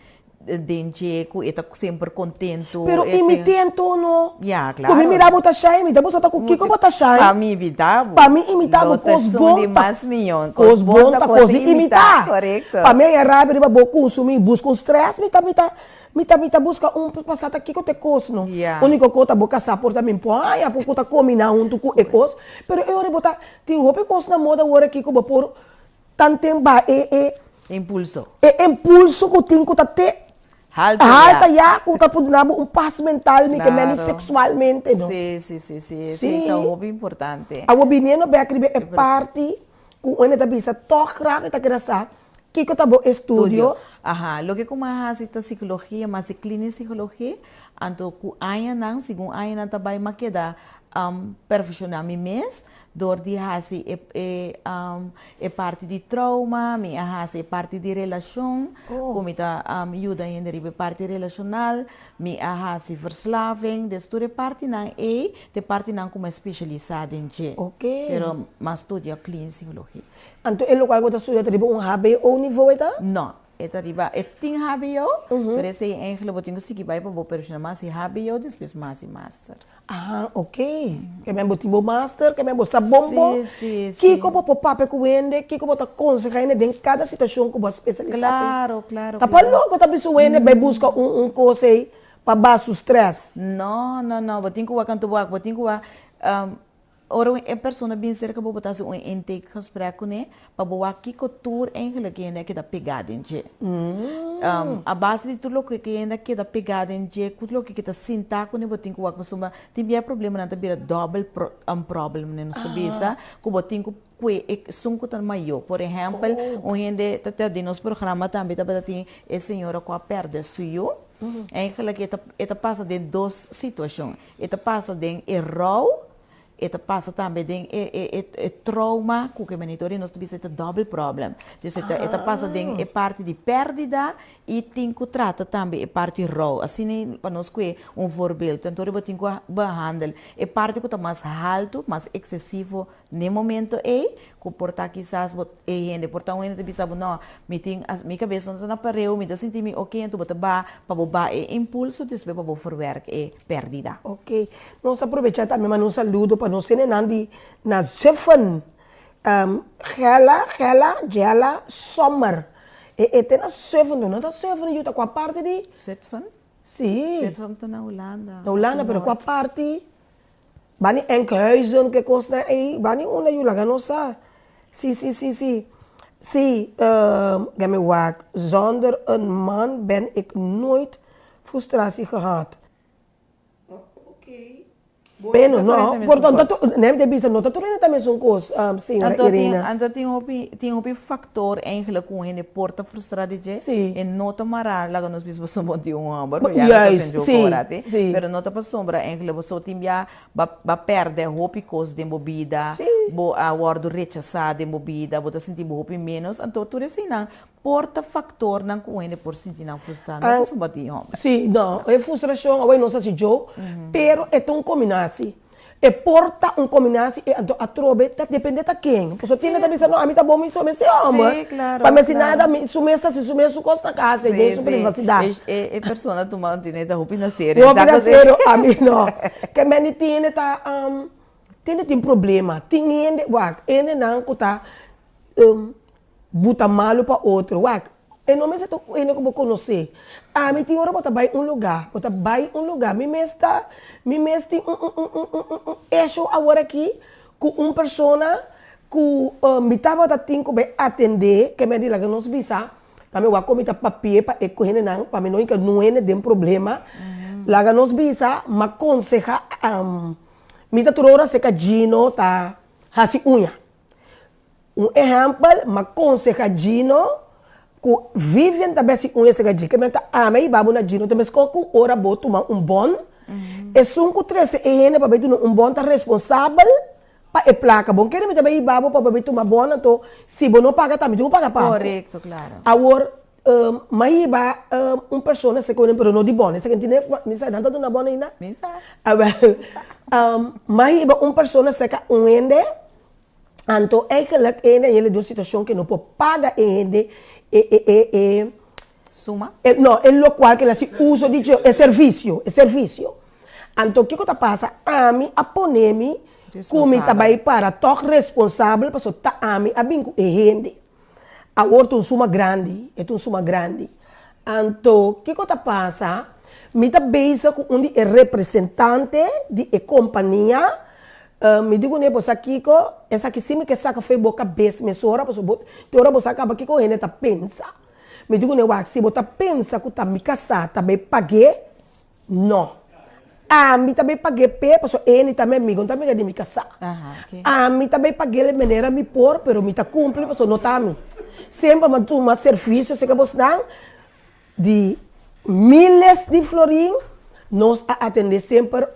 Den dje ku e ta semper kontentu. Pero e imité anto no. Ya, klaro. Ku mi mira bo ta shine, mi ta busca ta ku kiko bo ta shine. Pa mi imitá bo. Pa mi imitá bo kos bon di ta. mas mion. Kos bon ta kos di imitá. Korekto. Pa mi haña rabia riba bo kunsumí, buska un strès, mi ta mi ta mi ta mi ta buska un pasá ta kiko ta e kos no. Ya. Úniko kos ta bo kasá por ta mi por haña por ku ta kombiná huntu ku e kos, pero e ora bo ta tin hopi kos na moda awor aki ku bo por Tanten ba e e. Impulso. E impulso ku tin ku ta te. Halta ya. Halta ya ku ta por duna bo un pas mental mi ke meni Claro. seksualmente no. Si, si, si, si. Si. Esei ta hopi importante. Awor biniendo bek riba e parti ku un hende ta bisa tòg graag e ta keda sa kiko ta bo estudio. Studio. Aha. Loke ku mi a hasi ta psikologia, mi a hasi klinisch psikologie, anto ku añanan, segun añanan ta bai mi a keda perfekshoná mi mes Dor di hasi e e e parti di trauma, mi a hasi e parti di relashon, ku mi ta yuda hende riba e parti relashonal, mi a hasi verslaving, des tur e partinan ei ta e partinan ku mi a spesialisá den dje. Pero mi a studia klinisch psikologie. Anto e lokual ku bo ta studia ta riba un hbo nivo e ta? No. E ta riba, e tin hbo, pero esei eigenlijk bo tin ku sigui bai pa bo perfecciona mas e hbo, despues mas e master. Ah, ok. Ke men bo tin bo master, ke men bo sa bon bon. Si, si, si. Kiko bo por papia ku hende, kiko bo ta konseha hende den kada situashon ku bo a spesialisá den. Klaro, klaro, Ta pa klaro. loko ta bisa un hende bai buska un un kos ei pa baha su stress. No, no, no. Bo tin ku wak anto bo wak, bo tin ku wak, Ora un e persona bin serka bo, bo ta hasi un intakegesprek kuné pa bo wak kiko tur eigenlijk e hende a keda pegá den dje. A base di tur loke ku e hende a keda pegá den dje, ku loke ke ta sintá kuné bo tin ku wak pasobra tin bia e problemanan ta bira dòbel problem nos ta bisa ku bo tin ku kue esun ku ta mayó. Por ehèmpel, un hende ta ta den nos programa tambe tabata tin e señora ku a pèrdè su yu. Eigenlijk e ta e ta pasa den dos situashon. E ta pasa den e rou, e ta pasa tambe den e e e e trauma ku ke menitori nos ta bisa e ta double problem. Dus e ta e ta pasa den e parti di pèrdida i tin ku trata tambe e parti rou. Asina pa nos kue un voorbeeld. Anto bo tin ku behandel e parti ku ta mas haltu, mas eksesivo N'e momento ei, ku por ta kisas bo e hende, por ta un hende ta bisa bo, no, mi tin, mi kabes no ta na pareu, mi ta sinti mi oke, anto bo ta baha pa bo baha e impulso, despues pa bo verwerk e pèrdida. Oke, nos ta aprovecha tambe manda un saludo pa nos hendenan di na Zutphen, Gella, Gella, Gella Sommer, e e te na Zutphen, no ta Zutphen yu ta kua parti di? Zutphen? Si. Zutphen ta na Hulanda. Na Hulanda, pero kua parti? Bani Enkhuizen ke kosnan ei, bani unda yu laga nos sa. Si, si, si, si. Si, ga mi wak, zonder een man ben ik nooit frustratie gehad. Oké. Bueno, no, por tanto, nee, mi ta bisa, no ta tur hende ta mesun kos, señora Irene. Anto tin hopi, tin hopi factor eigenlijk ku un hende por ta frustra di dje. Si. E no ta mará, laga nos bisa pasobra bo tin un hòmber, pero ya nos ta haciendo joke ora te. Pero no ta pasobra eigenlijk bo so tin bia ba ba pèrdè hopi kos den bo bida, bo a wòrdu rechasá den bo bida, bo ta sinti bo hopi ménos, anto tur eseinan por ta faktornan ku un hende por sinti nan frustrá, no pasobra bo tin hòmber. Sí, no, e frustrashon awor nos hasi joke, pero e ta un kombinasi. E por ta un combinatie e anto atrobe ta depende ta ken. Pasobra tin ta bisa no ami ta bon mi so mester homber. Sí, claro, Pa mester claro. nada mi su mes ta haci su mes su cos na casa y den su privacidad. E e persona tuma un tine ta hopi na serio. Hopi na serio, ami no. Ke mende tin hende ta tin hende tin problema, tin hende wak hendenan ku ta Buta malu pa otro. Wak, e no mester ta un hende ku bo konosé. Ami tin ora bo ta bai un lugá, bo ta bai un lugá, mi mes ta, mi mes tin un un un un un un un esho awor aki ku un persona ku mi tabata tin ku bai atendé, ke mi a di laga nos bisa, pa mi wak kon mi ta papia pa e ku hendenan, pa mi no hinka nun hende den problema. Laga nos bisa, m'a konsehá, mi ta tur ora seka Gino ta hasi uña. Un ehèmpel, m'a konsehá Gino ku Vivian ta besi un esega dje, ke men ta ama i babo na Gino ta meskos ku ora bo tuma un bòn, esun ku trese e hende pa bai duna un bòn ta responsabel pa e plaka. Bon kere mi ta bai hiba bo pa bo bai tuma bòn anto si bo no paga tambe tin ku paga pa bo. Korekto, klaro. Awor, m'a hiba un persona esaki pero no di bòn, esaki tine, mi sa nan ta duna bòn ainda? Mi sa. Awèl, m'a hiba un persona serka un hende. Anto eigenlijk e hende a yega den un situacion ke no por paga e hende e e e e Suma? E no, e locual ke el hasi uso di dje, e servicio, e servicio. Anto kiko ta pasa? Ami a pone mi ku mi ta bai para tog responsabel pasobra ta ami a bin ku e hende. Awor ta un suma grandi, e ta un suma grandi. Anto kiko ta pasa? Mi ta bezig ku un di e representante di e kompania, mi di kuné, bo sa kiko? Esaki si mi ke saka fo'i bo kabes mesora, pasobra bo te ora bo sa kaba kiko hende ta pensa. Mi di kuné, wak, si bo ta pensa ku ta mi kasá ta bai pag'é, No. Ami ta bay pag'é p'e pasobra e ta mi amigo, no ta amiga di mi kasá. Ami ta bay pag'é di manera mi por, pero mi ta kumpli pasobra no ta ami. Semper mi a tuma servisio serka bosnan di miles di florin, nos a atendé semper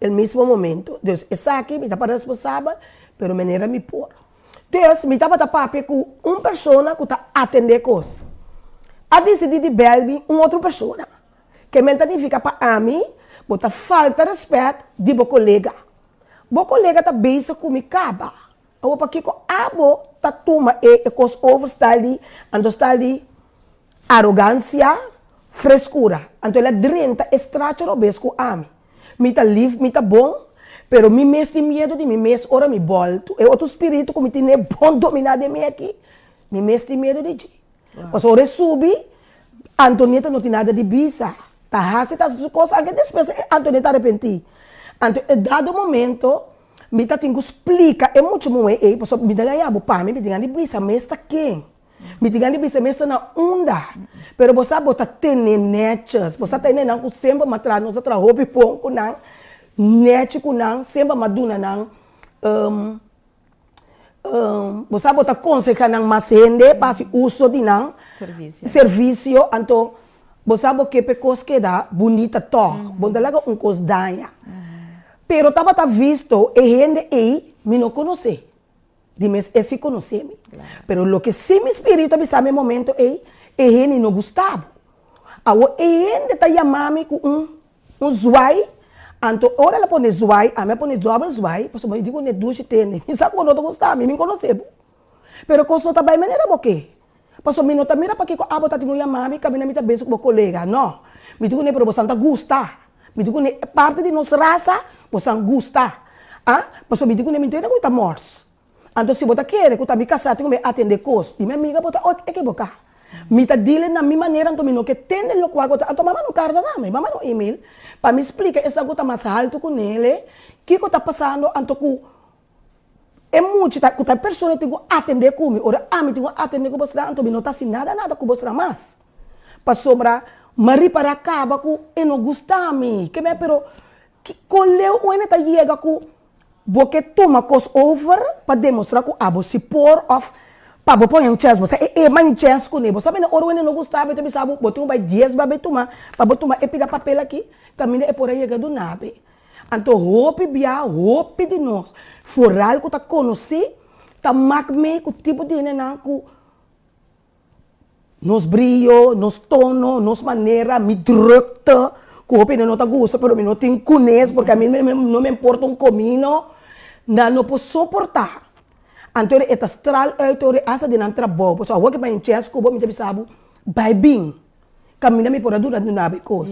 el mismo momento. Dus esaki mi ta para responsabel, pero manera mi por. Dus mi tabata papia ku un persona ku ta atendé kos. A disidí di bèl mi un otro persona. Ke men ta nifiká pa ami, bo ta falta rèspèt di bo kolega. Bo kolega ta bezig ku mi kaba. Awor pakiko abo ta tuma e kos over stal di, anto stal di. Arogansia, freskura. Anto el a drenta e stracho robes ku ami. Mi ta lif, mi ta bon, pero mi mes tin miedu di mi mes ora mi bòltu. E otro spiritu ku mi tene bon dominá den mi aki, mi mes tin miedu di dje. Pasobra ora e subi, Antonieta no tin nada di bisa. Ta hasi ta hasi su kos, anke despues Antonieta arepentí. Anto e dado momento mi ta tin ku splika e mucha muhé ei, pasobra mi ta gaña bo pa mi, mi tin gana di bisa mes ta ken. Mi tin gana di bisa mes ta na unda. Pero bo sa bo ta tene nètjes. Bo sa tene nan ku semper m'a traha, nos a traha hopi bon ku nan, nèchi ku nan, semper m'a duna nan Bo sa bo ta konseha nan mas hende pa hasi uso di nan servisio, anto bo sa bo ke pa e kos keda bunita tòg, bo no ta laga un kos daña. Pero tabata visto e hende ei mi no konosé, di mes e si konosé mi. Pero loke si mi spiritu a bisa mi e momento ei, e hende no gusta bo. Awor e hende ta yama mi ku un Un zwaai, anto ora el a pone zwaai, ami a pone dòbel zwaai, pasobra mi di ku ne dushi tende, mi sa ku bo no ta gusta mi, mi konosé bo. Pero kos no ta bai manera bo ke. Pasobra mi no ta mira pakiko abo ta tin ku yama mi kaminda mi ta bes ku bo kolega, no. Mi di ku ne pero bosan ta gusta. Mi di ku ne parti di nos rasa bosan gusta. Ah, pasobra mi di ku ne mi no ta ku mi ta mòrs. Anto si bo ta kere ku ta mi kasá tin ku mi atendé kos di mi amiga bo ta ekiboká. Mi ta dile na mi manera anto mi no ke tende lokual ku ta anto mama no karta tambe mama no email pa mi splika esnan ku ta mas haltu ku nele kiko ta pasando anto ku e mucha ta ku ta e persona tin ku atendé ku mi ora ami tin ku atendé ku bosnan anto mi no ta hasi nada nada ku bosnan mas pasobra mi a ripará kaba ku e no gusta mi ke pero kiko leu un hende ta yega ku Bo ke tuma kos over pa demostra ku abo si por of pa bo pone un chèns. Bo sa e ema un chèns kuné. Bo sa bini ora wende no gusta bo e ta bisa bo, bo tin ku bai dies babe tuma pa bo tuma e pida papel aki kaminda e por a yega duna be. Anto hopi bia hopi di nos foral ku ta konosí ta mak mei ku tipo di hendenan ku. Nos brio, nos tono, nos manera, mi drukte, ku hopi hende no ta gusta pero mi no tin kunes porque ami no me importa un komino, nan no por soporta. Anto e ta stral uit ora hasta di nan trabou, pasobra awor ke bai un chèns ku bo mi ta bisa bo bai bin, kaminda mi por a duna duna bo e kos.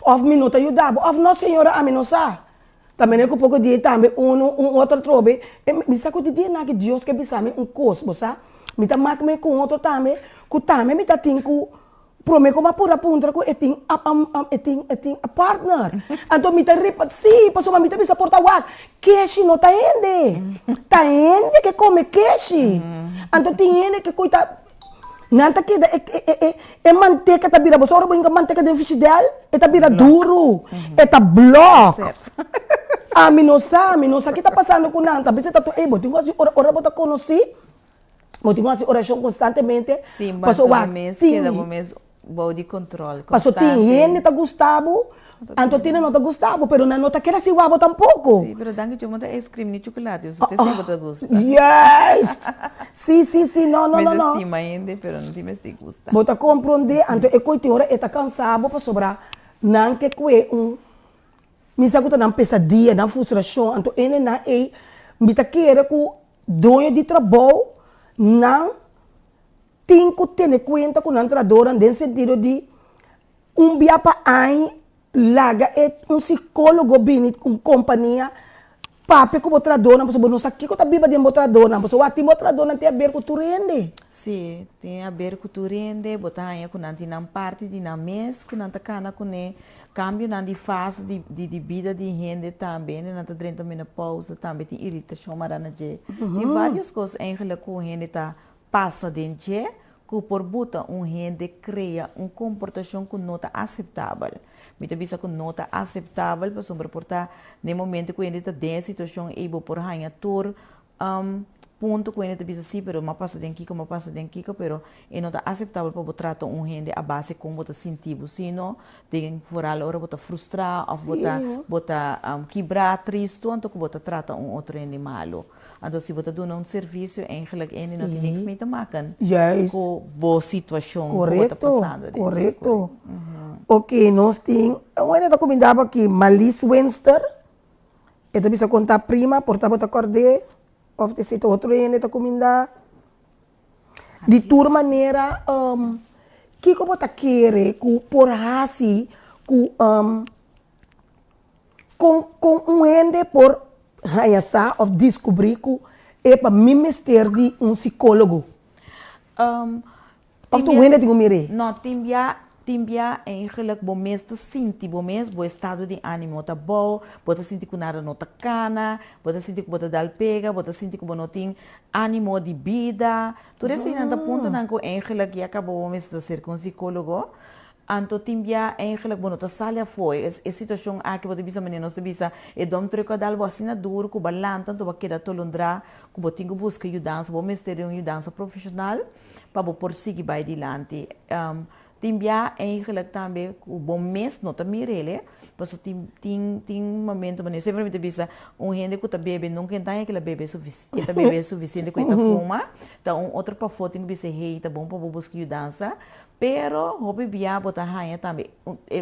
Òf mi no ta yuda bo, òf no señora ami no sa. Ta mene ku poko dia tambe unu un otro atrobe e mi sa ku di dia nan ki Dios ke bisa mi un kos bo sa mi ta mak mi ku un otro tambe ku tambe mi ta tin ku prome ku mi a pura puntra ku e tin e tin e tin a partner anto mi ta ripa si pasobra mi ta bisa por ta wak keshi no ta hende ta hende ke kome keshi anto tin hende ke koita Nan ta keda e e e e manteka ta bira boso ora bo hinka manteka den fishidèl e ta bira duru e ta blòk ami no sa mi no sa ki ta pasando ku nan ta bisa ta tur ey bo tin ku hasi ora ora bo ta konosí bo tin ku hasi orashon konstantemente Sí, paso mantené wak mes tin keda bo mes bou di control paso tin constante. hende ta gusta bo anto tin hende no ta gusta bo pero nan no ta kere siwa bo tampoko. Sí, pero danki Dios bo no ta ice cream ni chocolate, bo ta esei bo ta gusta. Juist! Sí, sí, sí, no, no, no, no. Mester stima hende, pero no tin mester gusta. Bo ta comprende, anto e koe tin ora e ta cansa bo pasobra nan ke koe un, mi sa ku ta nan pesadia, nan frustracion, anto ene nan ei, mi ta kere ku doño di trabou nan tin ku tene kuenta ku nan trahadornan den sentido di un bia pa aña laga e un psicologo bini un compania papia ku bo trahadornan pasobra bo no sa kiko ta biba den bo trahadornan pasobra wak tin bo trahadornan tin aber ku tur hende. Sí, tin aber ku tur hende, bo ta haña ku nan tin nan parti di nan mes ku nan ta kana kuné, kambionan di fase di di bida di hende tambe, hendenan ta drenta menopausa tambe tin iritashon mara na dje, tin varios kos eigenlijk ku hende ta Pasa den dje ku por buta un hende krea un komportashon ku no ta aseptabel. Mi ta bisa ku no ta aseptabel pasobra por ta den momento ku hende ta den e situashon ei bo por haña tur punto ku hende ta bisa si pero m'a pasa den kiko m'a pasa den kiko pero e no ta aseptabel pa bo trata un hende a base kon bo ta sinti bo sino den foral ora bo ta frustrá òf bo ta bo ta kibrá tristu anto ku bo ta trata un otro hende malu. Anto si bo ta duna un servisio eigenlijk ene no tin niks mee te maken Juist. ku bo situashon ku bo ta Korekto, pasando den dje. korekto. Ok, nos tin, un hende ta kuminda bo aki, Malis Winster, e ta bisa konta prima, por ta bo ta kòrd'é, òf ta esei ta otro hende ta kuminda. Di tur manera. Kiko bo ta kere ku por hasi ku kon kon un hende por haña sa òf diskubrí ku epa mi mester di un sikólogo? Òf ta un hende tin ku mir'é? No, tin bia tin bia eigenlijk bo mes ta sinti bo mes bo estado di ánimo ta bou, bo ta sinti ku nada no ta kana, bo ta sinti ku bo ta dal pega, bo ta sinti ku bo no tin ánimo di bida. Tur eseinan ta puntonan ku eigenlijk ya kaba bo mester ta serka un sikólogo. Anto tin bia eigenlijk bo no ta sali afó. E e situashon aki bo ta bisa manera nos ta bisa e dòm trek a dal bo asina duru ku bo a lanta anto bo a keda tolondrá ku bo tin ku buska yudansa. Bo mester di un yudansa profeshonal pa bo por sigui bai dilanti. Tin bia eigenlijk tambe ku bo mes no ta mir'el, pasobra tin tin tin momento manera semper mi ta bisa un hende ku ta bebe nunka e ta haña ku el a bebe e ta bebe sufisiente ku e ta fuma, ta un otro pafó tin ku bisa hey ta bon pa bo buska yudansa, pero hopi bia bo ta haña tambe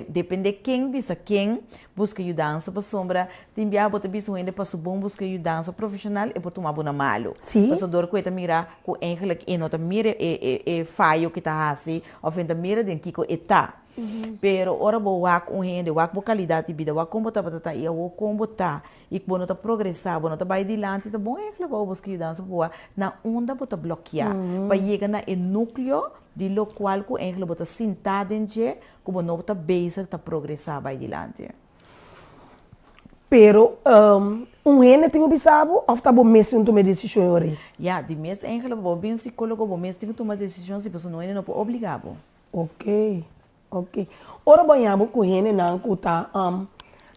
depende ken bisa ken buska yudansa pasobra tin bia bo ta bisa un hende pa su bon buska yudansa profeshonal e por tuma bo na malu, pasobra dor ku e ta mira ku eigenlijk e no ta mira e e fayo ku e ta hasi òf e no ta mira den kiko e ta. Pero ora bo wak un hende, wak bo kalidat di bida, wak kon bo tabata ta i awor kon bo ta i ku bo no ta progresá, bo no ta bai dilanti, ta bon eigenlijk pa bo buska yudansa pa wak na unda bo ta blòkiá pa yega na e núkleo di lokual ku eigenlijk bo ta sintá den dje ku bo no ta bezig ta progresá bai dilanti. Pero un hende tin ku bisa bo òf ta bo mes tin ku tuma e desishon e ora ei? Ya, di mes eigenlijk bo bin sikólogo bo mes tin ku tuma desishon si pasobra un hende no por obligá bo. Ok, ok. Ora bo haña bo ku hendenan ku ta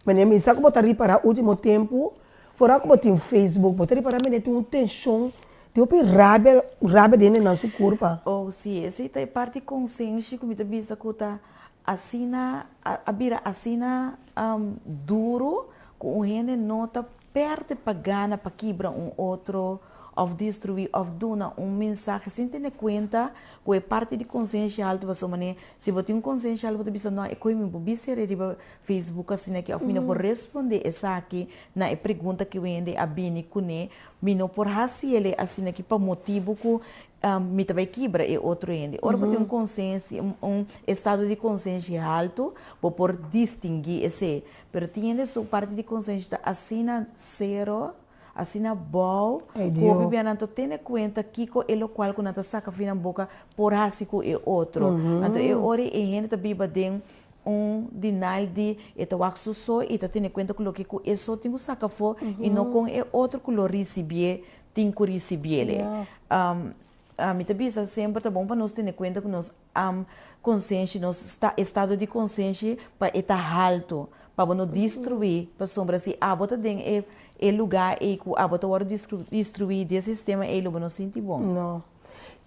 manera mi sa ku bo ta ripará último tempu fora ku bo tin Facebook bo ta ripará manera tin un tenshon tin hopi rabia rabia den hendenan su kurpa. Oh si, esei ta e parti konsenshi ku mi ta bisa ku ta Asina a bira asina duru ku un hende no ta pèrdè pa gana pa kibra un otro òf destruí òf duna un mensahe sin tene kuenta ku e parti di konsenshi haltu pasobra manera si bo tin un konsenshi haltu bo ta bisa no e koe mi por bisa riba Facebook asina aki òf mi no por respondé esaki na e pregunta ku hende a bini kuné mi no por hasi el asina aki pa motibu ku Mi ta bai kibra e otro hende. Ora bo tin un konsensia, un estado di konsensia haltu, bo por distinguí esei. Pero tin hende su parti di konsensia ta asina sero, asina bou, ku hopi bia nan ta tene kuenta kiko e lokual ku nan ta saka fi nan boka por hasi ku e otro. Anto e ora ei e hende ta biba den un denial di e ta wak su so i ta tene kuenta ku loke ku e so tin ku saka afó i no kon e otro ku lo risibié tin ku risibiele. Mi ta bisa semper ta bon pa nos tene kuenta ku nos konsenshi, nos estado di konsenshi pa e ta haltu, pa bo no destruí, pasobra si abo ta den e e lugá ei ku abo ta wòrdu destruí di e sistema ei lo bo no sinti bon. No.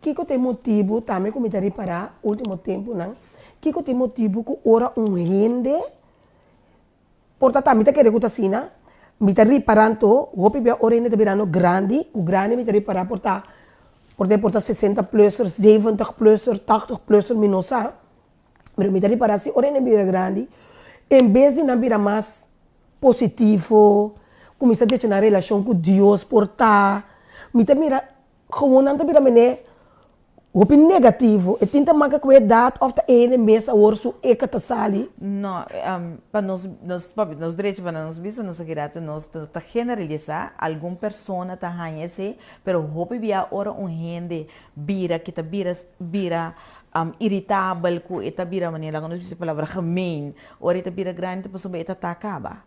Kiko ta e motibu, tambe ku mi ta ripará último tempunan, kiko ta e motibu ku ora un hende Por ta ta mi ta kere ku ta asina, mi ta ripará anto hopi bia ora hende ta birando grandi, ku grandi mi ta ripará por ta por ta por ta sesenta plusser, zeventig plusser, tachtig plusser, mi no sa, pero mi ta ripará si ora hende bira grandi, en bes di nan bira mas positivo, kuminsá decha nan relashon ku Dios por ta, mi ta mira Gewoon nan ta bira mene hopi negativo. E tin ta maka ku edat of ta e hende mes awor su eka ta sali? No, pa nos, nos papia nos derecho pa nos bisa nos a keda nos ta generalisá, algun persona ta haña esei, pero hopi bia ora un hende bira ke ta bira bira iritabel ku e ta bira manera laga nos bisa e palabra gemeen, ora e ta bira grandi ta pasobra e ta ta kaba.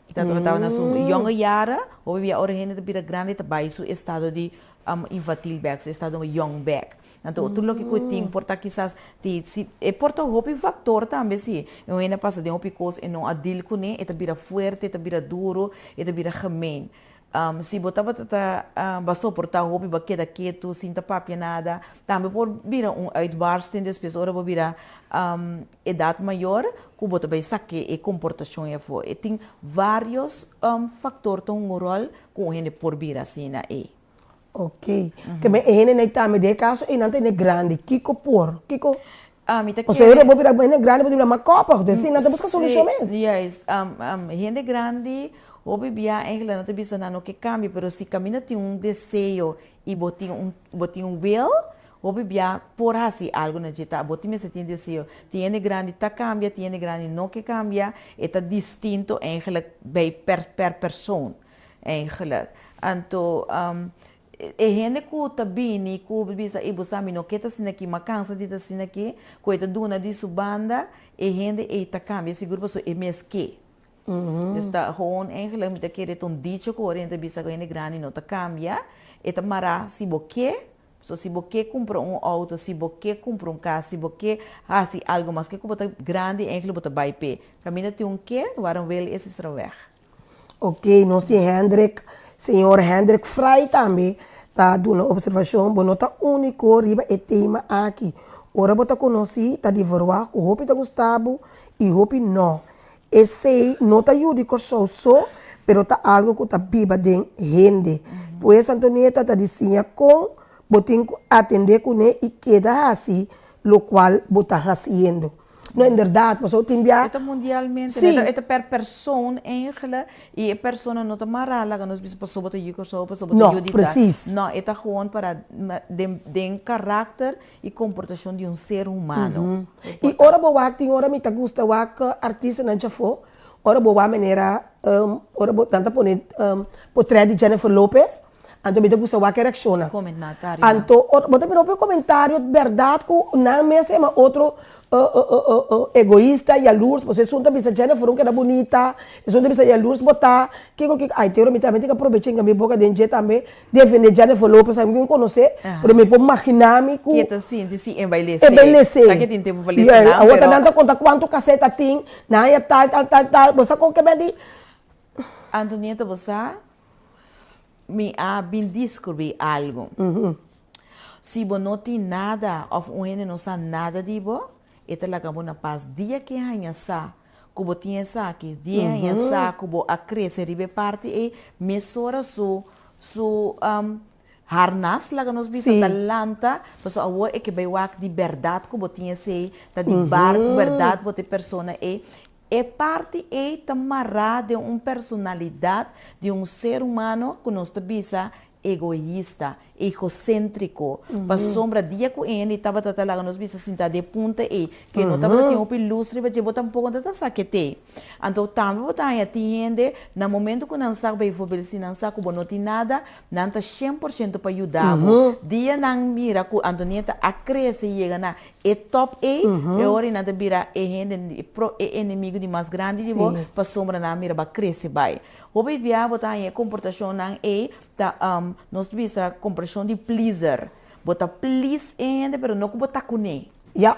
E ta tabata na su yonge jaren, hopi bia ora hende ta bira grandi ta bai su estado di infantil bek, su estado yong bek. Anto tur loke ku e tin por ta kisas ti si e por ta hopi faktor tambe si un hende a pasa den hopi kos e no a deal kuné e ta bira fuerte, e ta bira duro, e ta bira gemeen. Si bo tabata ta bo a soportá hopi, bo a keda ketu sin ta papia nada, tambe por bira un uitbarsting despues ora bo bira edat mayor ku bo ta bai sake e komportashon ei afó. E tin vários faktor ta hunga un ròl ku un hende por bira asina ei. Ok. Ke men e hendenan ei tambe den e kaso ei nan ta hende grandi, kiko por? Kiko? Ami ta Pasobra kere. bo bira hende grandi bo ta bira mas kòpig, dus si nan ta buska solushon mes. Si, juist. Hende grandi hopi bia eigenlijk nan ta bisa nan no ke kambia, pero si kaminda tin un deseo i bo tin un bo tin un wil, Hopi bia por hasi algu na dje ta abo tin mester tin deseo. Tin hende grandi ta kambia, tin hende grandi no ke kambia, e ta distinto eigenlijk bij per per persoon eigenlijk. Anto e hende ku ta bini ku bisa ey bo sa mi no ke ta asina aki, mi a kansa di ta asina aki, ku e ta duna di su banda, e hende ey ta kambia sigur pasobra e mes ke. Dus ta gewoon eigenlijk mi ta kere ta un dicho ku ora hende ta bisa ku hende grandi no ta kambia, e ta mará si bo ke, so si bo ke kumpra un outo, si bo ke kumpra un kas, si bo ke hasi algu maske ku bo ta grandi eigenlijk bo ta bai p'e. Kaminda tin un ke, waar een wil is, is er een weg. Ok, nos tin Hendrik, señor Hendrik Fraai tambe ta duna observashon, bo no ta úniko riba e tema aki. Ora bo ta konosí ta di verwagt ku hopi ta gusta bo i hopi no. Esei no ta yu di Kòrsou so, pero ta algu ku ta biba den hende. Pues Antonieta ta di siña kon bo tin ku atendé kuné i keda hasi lokual bo ta hasiendo. No, inderdat, pasobra tin bia. E ta mundialmente, Sí. e ta per persoon eigenlijk i e persona no ta mará laga nos bisa pasobra bo ta yu Kòrsou, pasobra bo ta No, yu di tal. presis. No, e ta gewoon para den den karakter i komportashon di un ser humano. I ora bo wak tin ora mi ta gusta wak artistanan djafó, ora bo wak manera ora bo nan ta pone potret di Jennifer Lopez, anto mi ta gusta wak e reakshonnan. Anto ora bo ta mira hopi komentario bèrdat ku nan mes a yama otro egoista, yalurs, pasobra esun ta bisa Jennifer un keda bunita, esun ta bisa yalurs bo ta, kiko kiko, ai te ora mi tambe tin ku aprobecha hinka mi boka den dje tambe Defende Jennifer Lopez ami kin konosé, pero mi por maginá mi ku. Ke ta sinti si e bai lese. E bai lese. Sa ke tin tempu pa lese nan, pero. Awor nan ta konta kuantu kaseta tin, nan haña tal, tal, tal, tal. Bo sa kon ke bèn di? Antonieta, bo sa, mi a bin diskubrí algu. Si bo no tin nada òf un hende no sa nada di bo, e ta laga bo na pas. Dia ke haña sa ku bo tin esaki, di e haña sa ku bo a krese riba e parti ei, mesora su su harnas, laga nos bisa, ta lanta, pasobra awor e ke bai wak di bèrdat ku bo tin esei, ta di bar ku bèrdat bo ta e persona ei. E parti ei ta mará den un personalidat di un ser humano ku nos ta bisa egoista, egoséntriko, pasobra dia ku Andy tabata ta laga nos bisa sintá den e punta ei, ke no tabata tin hopi lus riba dje, bo tampoko no ta sa ke t'ei. Anto tambe bo ta haña tin hende, na momento ku nan sa, beivoorbeeld si nan sa ku bo no tin nada, nan ta shen por shento pa yuda bo. Dia nan mira ku Antonieta a krese yega na e top ei, e ora ei nan ta bira e hende, e enemigo di mas grandi di bo, pasobra nan a mira bo a krese bai. Hopi bia bo ta haña e komportashonnan ei ta nos ta bisa komportashon di pleaser. Bo ta please e hende pero no ku bo ta kuné. Ya.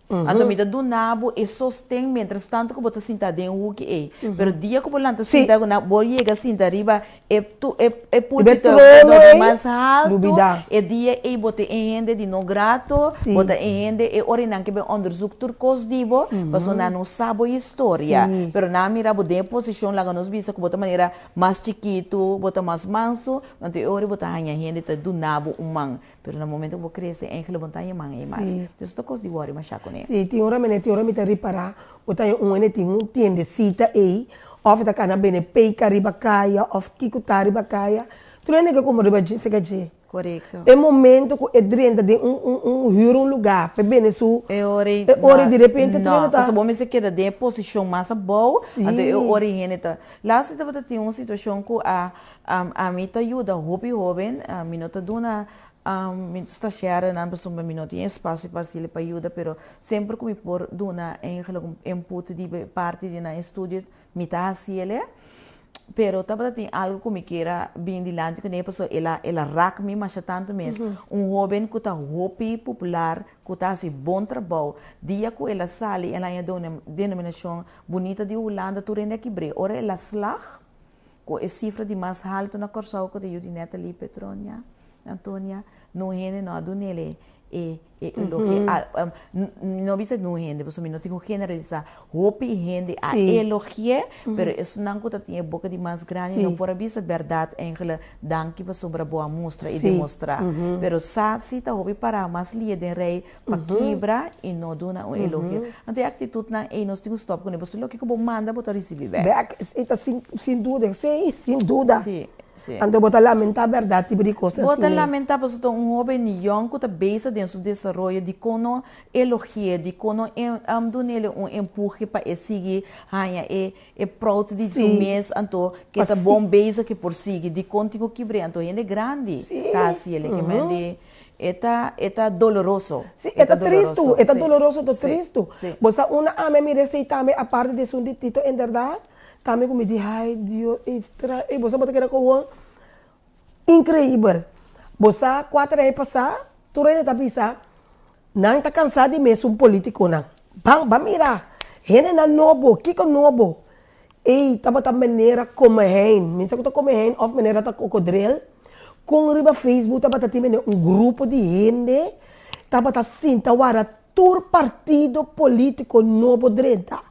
Anto mi ta duna bo e sosten mientras tanto ku bo ta sinta den huki ei. Pero dia ku bo lanta sinta ku nan bo yega sinta riba e tu e e pulpito trono ei, mas haltu lubida. e dia ei bo ta e hende di no grato, bo ta e hende e ora nan ke bin onderzoek tur kos di bo, pasobra nan no sa bo historia. Pero nan a mira bo den e posishon laga nos bisa ku bo ta manera mas chikitu, bo ta mas mansu, anto e ora bo ta haña hende ta duna bo un man. Pero na momento ku bo krese eigenlijk bo no ta haña man ei mas. Entonces ta kos di wòri mashá kuné. Sí, tin ora mene tin ora mi ta ripará bo ta haña un hende tin un tiendesita ei òf e ta kana bende peika riba kaya òf kiko ta riba kaya. Tur hende ke kumpra riba dje seka dje. Korekto. E momento ku e drenta den un un un hür un lugá pa e bende su E ora ei e ora ei di repente tur no, hende ta pasobra bo mester keda den e posishon mas abou, Sí. anto e ora ei hende ta Laatst tabata tin un situashon ku a ami ta yuda hopi hoben, mi no ta duna mi stagiairnan pasobra mi no tin espasio pa asina pa yuda, pero semper ku mi por duna eigenlijk un input di parti di nan estudio mi ta hasi el'e. Pero tabata tin algu ku mi kier a bin dilanti kuné pasobra el a el a rak mi masha tantu mes. Un hoben ku ta hopi popular, ku ta hasi bon trabou, dia ku el a sali el haña denominashon Bunita di Hulanda tur hende a kibr'é. Ora el a slag ku e sifra di mas haltu na Kòrsou ku ta yu di Natalie Petronia, Antonia, no hende no a dun'el e e elogio. Mi no bisa no hende pasobra mi no tin ku generalisá. Hopi hende a elogi'é, pero esnan ku ta tin e boka di mas grandi no por a bisa bèrdat enkele danki pasobra bo a mustra i demostrá. Pero sa si ta hopi pará mas lia den rei pa kibra i no duna un elogio. Anto e aktitutnan ei nos tin ku stòp kuné, pasobra loke ku bo manda bo ta risibí bèk. Bèk, esei ta sin sin duda, esei sin duda. Sí. Anto bo ta lamentá bèrdat tipo di kos Bo ta asina. lamentá pasobra ta un hóben yòn ku ta bezig den su desaroyo dikon no elogi'é, dikon no dun'é un empuhe pa e sigui haña e e proud di su mes anto ke ta bon bezig ke por sigui dikon tin ku kibr'é anto hende grandi ta hasi el ke men di e ta e ta doloroso. Si e ta tristu e ta doloroso ta tristu bo sa una ami a mira esei tambe aparte di esun di Tito inderdat tambe ku mi di hay Dios estra ey bo sa bo ta keda kowon increibel bo sa kuater aña pasa tur hende ta bisa Nan ta cansá di mesun politiconan. Ban, ban mira! Hendenan nobo, kico nobo? Ey, tabata manera Komehein, mi sa cu ta Komehein of manera ta Cocodril, con riba Facebook tabata tin mene un grupo di hende tabata sinta wara tur partido politico nobo drenta.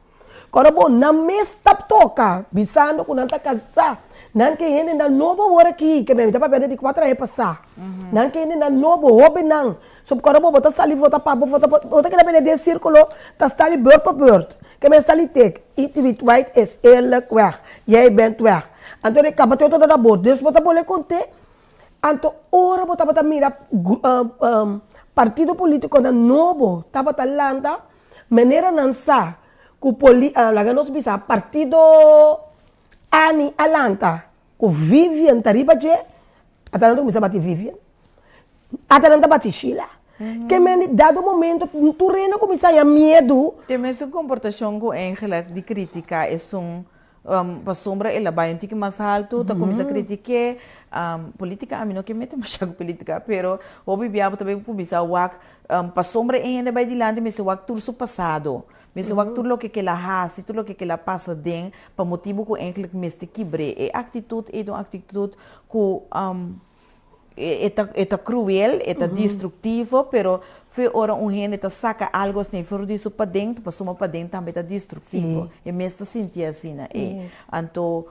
Kòrda bo, nan mes ta toka, bisando ku nan ta kasá. Nan ke hendenan nobo awor aki, ke mi ta papia di kuater aña pasá. Nan ke hendenan nobo, hóbennan. So, kòrda bo, bo ta sali vota pa bo, vota pa, bo ta keda bini den sírkulo, ta stali beurt pa beurt. Ke men sali tek, It wit white is eerlijk weg, jij bent weg. Anto de kaba te otro ta bo, dus bo ta bole kont'é. Anto ora bo tabata mira partido polítikonan nobo tabata lanta, Manera nan sa ku poli laga nos bisa partido Ani a lanta ku Vivian ta riba dje, ata nan ta kuminsá bati Vivian, ata nan ta bati Sheila. Ke men di dado momento tur hende a kuminsá haña miedu. Te mesun komportashon ku Angela di kritiká esun pasobra el a bai un tiki mas haltu ta kuminsá kritik'é. Politika ami no ke mete masha ku politika pero hopi bia bo ta bai kuminsá wak Pasobra e hende bai dilanti mester wak tur su pasado, mester wak tur loke ke el a hasi, tur loke ke el a pasa den, pa motibu ku enklik mester kibr'é. E aktitut ei ta un aktitut ku e ta e ta kruel, e ta destruktivo, pero fe ora un hende ta saka algu asina for di su paden, pasobra paden tambe ta destruktivo. E mes ta sinti asina ei. Anto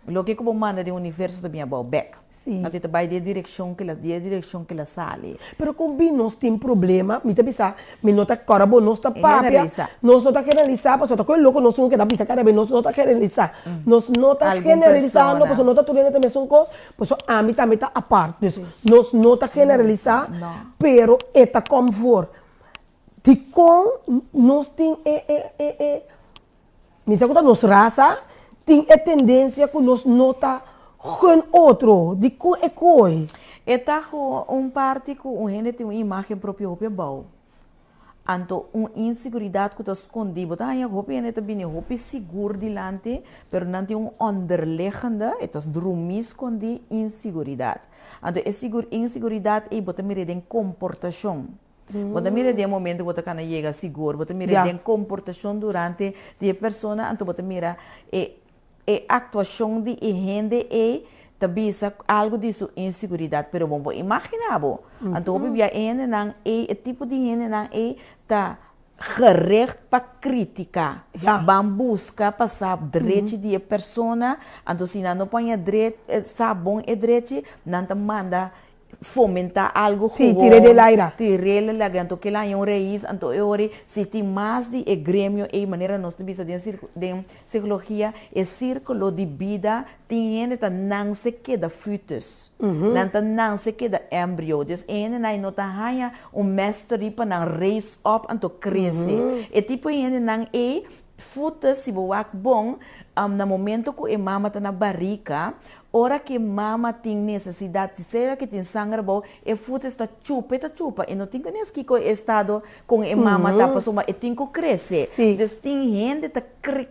loke ku bo manda den universo ta bin abou bèk. Sí. Anto e ta bai den e direkshon ku el a, den e direkshon ku el a sali. Pero kon bin nos tin problema, mi ta bisa, mi no ta kòrda bo, nos ta papia, Generalisá. nos no ta generalisá, pasobra ta koe loko nos un keda bisa kada bes, nos no ta generalisá. Nos no ta Algun generalisando, persona. pasobra no ta tur hende ta mesun kos, pasobra ami tambe ta apart. Dus nos no ta generalisá, No. pero e ta kòm voor. Dikon nos tin e e e e Mi sa ku ta nos rasa tin e tendensia ku nos no ta gun otro. Dikon e koi? E ta ku un parti ku un hende tin un imagen propio hopi abou. Anto un inseguridat ku ta skondí. Bo ta haña ku hopi hende ta bini hopi sigur dilanti, pero nan tin un onderliggende, e ta drumí skondí, inseguridat. Anto e inseguridat ei bo ta mir'é den komportashon. Bo ta mira den e momento ku bo ta kana yega sigur, bo ta mira den komportashon durante di e persona, anto bo ta mira e e aktuashon di e hende ei ta bisa algu di su inseguridat, pero bo no por imaginá bo. Anto hopi bia e hendenan ei, e tipo di hendenan ei ta gericht pa kritiká. Ban buska pa sa drechi di e persona, anto si nan no por haña sa bon e drechi, nan ta manda fomentá algo Sí, tir'é den laira. Tir'é den laira. Anto kila haña un rais, anto e ora si tin mas di e gremio ei, manera nos ta bisa den den psikologia, e sírkulo di bida tin hende ta nanse keda fútus, nan ta nanse keda embrio. Dus e hendenan ei no ta haña un mastery pa nan raise up anto krese. E tipo e hendenan ei, fútus, si bo wak bon, na momento ku e mama ta na barika, Ora ki mama tin nesesidat, si sea ki tin sanger abou, e futes ta chupa, e ta chupa. E no tin ku nes kiko e estado kon e mama ta pasobra e tin ku krese. Dus tin hende ta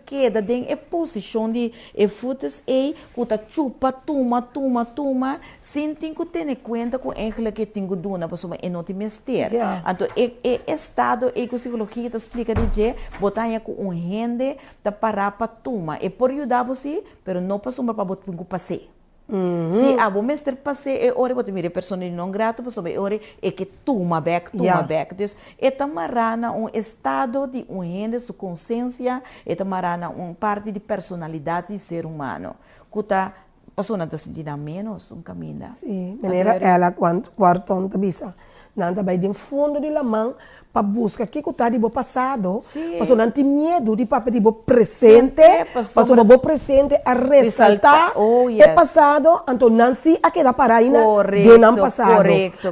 keda den e posishon di e futes ei ku ta chupa, tuma, tuma, tuma, sin tin ku tene kuenta ku eigenlijk e tin ku duna pasobra e no tin mester. Anto e e estado ei ku sikologia ta splika di dje, bo ta haña ku un hende ta pará pa tuma. E por yuda bo si, Pero no pasobra pa bo tin ku pas'é. Si abo mester pas'é e ora bo ta mira e persona di non grato pasobra e ora e ke tuma bèk, tuma bèk. Dus e ta mará na un estado di un hende su konsensia, e ta mará na un parti di personalidat di ser humano ku ta pasobra nan ta sinti nan ménos un kaminda. Sí, manera Ella Cuarton ta bisa. Nan ta bai den fondo di laman pa buska kiko ta di bo pasado, pasobra nan tin miedu di papia di bo presente, pasobra bo presente a resaltá e pasado, anto nan sí a keda pará ainda den nan pasado.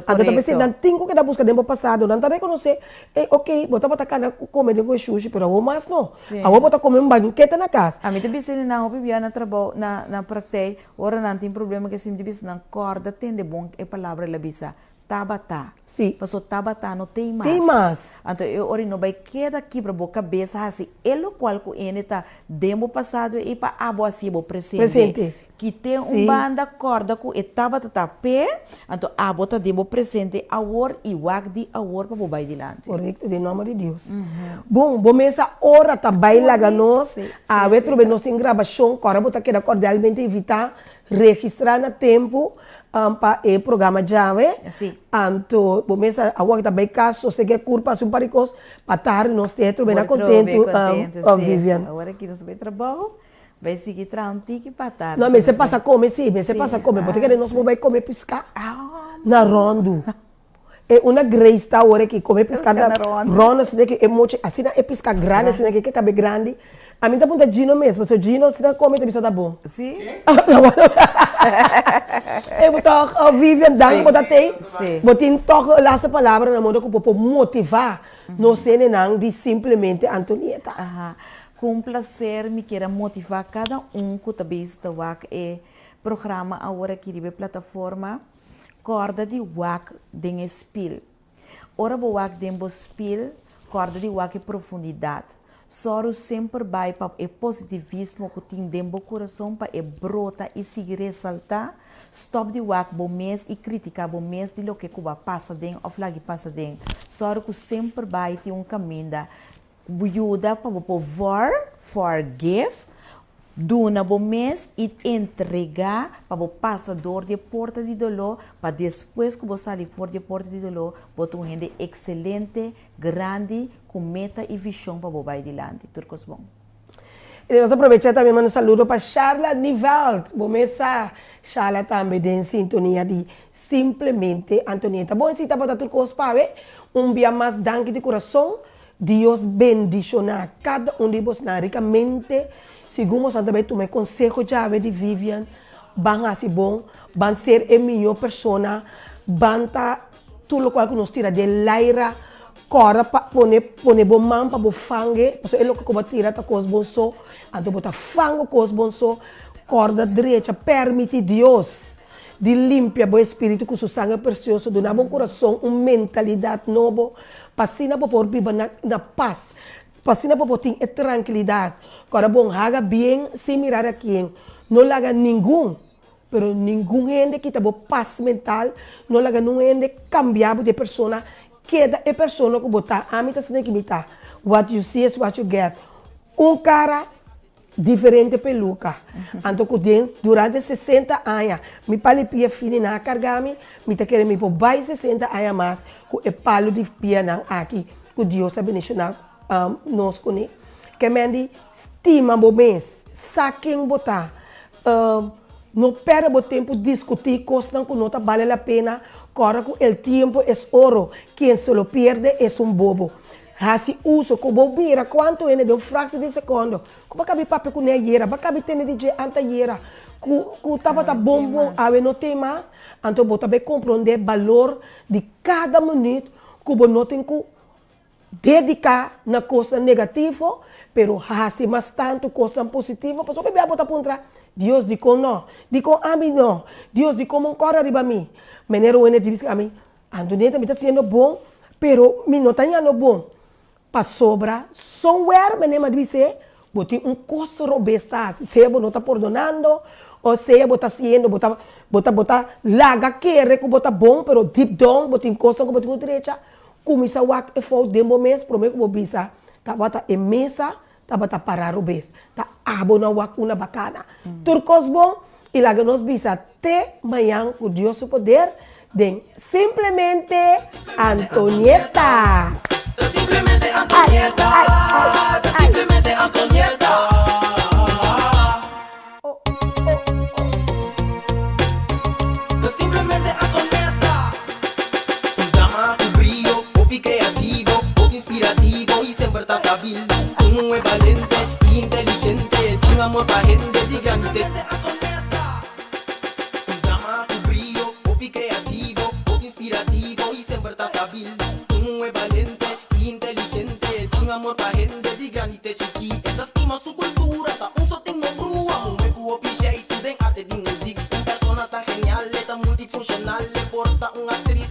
Anto ta p'esei nan tin ku keda buska den bo pasado, nan ta rekonosé, ey ok, bo tabata kana kome den ku e shushi, pero awor mas no, awor bo ta kome un bankete na kas. Ami ta bisa nan hopi bia na trabou, na praktijk, ora nan tin problema ku esei, mi ta bisa nan kòrda tende bon e palabra el a bisa, Tabata. Sí. Paso tabata no tei mas. Tei mas. Anto e ora no bai keda kibra bo kabesa hasi e lokual ku ene ta den bo pasado ei pa abo hasi bo presente. Presente. Kite un Sí. banda kòrda ku e tabata ta p'e, anto abo ta den bo presente awor i wak di awor pa bo bai dilanti. Korekto, den nòmber di Dios. Bon, bo mesa ora ta bai laga nos, Sí, sí, awe trobe nos tin grabashon, kòrda bo ta keda kordialmente invitá Registrá na tempu pa e programa djawe. Sí. Anto bo mes a wak ta bai kas sosegá e kurpa hasi un par di kos pa tardi nos te trobe na kontentu Vivian. Awor aki nos ta bai trabou bai sigui traha un tiki pa tardi. No mester pasa kome si mester pasa kome bo ta kere nos por bai kome piská na ròndu. E una Grace ta awor aki come pisca na rondo asina ki e mochi asina e pisca grandi asina ki ke cabe grandi ami ta punta Gino mes pasobra Gino asina come ta bisa ta bon. Si. E bo toch Vivian danki bo ta tey bo tin toch e laatste palabra na modo ku bo por motiva nos hendenan di simplemente Antonieta. Aha. Ku un placer mi kier a motiva kada un ku ta bezig ta wak e programa awor aki riba e plataforma. Kòrda di wak den e spil. Ora bo wak den bo spil, kòrda di wak e profundidat. Sòru semper bai pa e positivismo ku tin den bo kurason pa e brota i sigui resaltá. Stòp di wak bo mes i kritiká bo mes di loke ku bo a pasa den òf lag'i pasa den. Sòru ku semper bai tin un kaminda Bo yuda pa bo por vor, forgive, duna bo mes i entregá pa bo pasa dor di e porta di doló, pa despues ku bo sali for di e porta di doló, bo ta un hende ekselente, grandi, ku meta i vishon pa bo bai dilanti. Tur kos bon. I nos ta aprovecha tambe manda un saludo pa Sharla Niveld, bo mes sa Sharla tambe den sintonia di Simplemente Antonieta. Bon si tabata tur kos pa awe, un bia mas danki di kurason, Dios bendishoná kada un di bosnan rikamente, segun bosan ta bai tuma e konseho djawe di Vivian, ban hasi bon, ban ser e mihó persona, ban ta tur lokual ku nos tira den laira, kòrda pa pone pone bo man pa bo fange, pasobra e loke ku bo a tira ta kos bon so, anto bo ta fango kos bon so, kòrda drecha, pèrmití Dios di limpia bo espíritu ku su sanger presioso, duna bo un kurason, un mentalidat nobo, pa asina bo por biba na na pas, pa asina bo por tin e trankilidat. Kòrda bon, haga bien sin mirar a kien, no laga ningun, pero ningun hende kita bo pas mental, no laga nun hende kambia bo di e persona, keda e persona ku bo ta, ami ta asina ki mi ta, what you see is what you get, un kara Diferente peluca. Anto cu den durante 60 aña mi palo di pia fini nan a carga mi, mi ta kere mi por bay 60 aña mas cu e palo di pianan aki cu Dios a bendiciona nos cune. Ke men di stima bo mes, sa ken bo ta, no perde bo tempo discuti cosnan cu no ta bale la pena, corda cu el tiempo es oro, quien se lo pierde es un bobo. Hasi uso ku bo mira kuantu hende den un fraksie di sekondo ku bo a kabi papia kuné ayera, bo a kabi tende di dje antayera ku ku tabata bon bon awe no tin mas, anto bo ta bai komprondé balor di kada minüt ku bo no tin ku dediká na kosnan negativo, pero hasi mas tantu kosnan positivo, pasobra hopi bia bo ta puntra, Dios dikon no? Dikon ami no? Dios dikon bo kòrda riba mi? Manera un hende di bisa ami, Antonieta mi ta siendo bon pero mi no ta ñando bon pasobra somewhere mene mi a bis'é bo tin un cos robes ta haci sea bo no ta pordonando o sea bo ta haciendo bo ta bo ta bo ta laga kere cu bo ta bon pero deep down bo tin cosnan cu bo tin cu drecha cuminsa wak e fout den bo mes prome cu bo bisa tabata e mesa Tabata pará robes, ta abo na wak una bakana. Tur kos bon i laga nos bisa te mañan ku Dios su poder den Simplemente Antonieta! Simplemente Antonieta, simplemente Antonieta. Simplemente Antonieta. Un dama. stabil. Un muhé balente i inteligente, tin amor pa hende di grandi te. Un dama ku brio, hopi kreativo, hopi inspirativo i semper ta stabil. Un muhé balente i inteligente, tin amor pa hende di grandi te chikí. E ta stima su kultura, ta un so tin no brua. Muhé ku hopi sheitu den arte di muzik. Un persona tan genial, e ta multifunshonal, e por ta un aktris.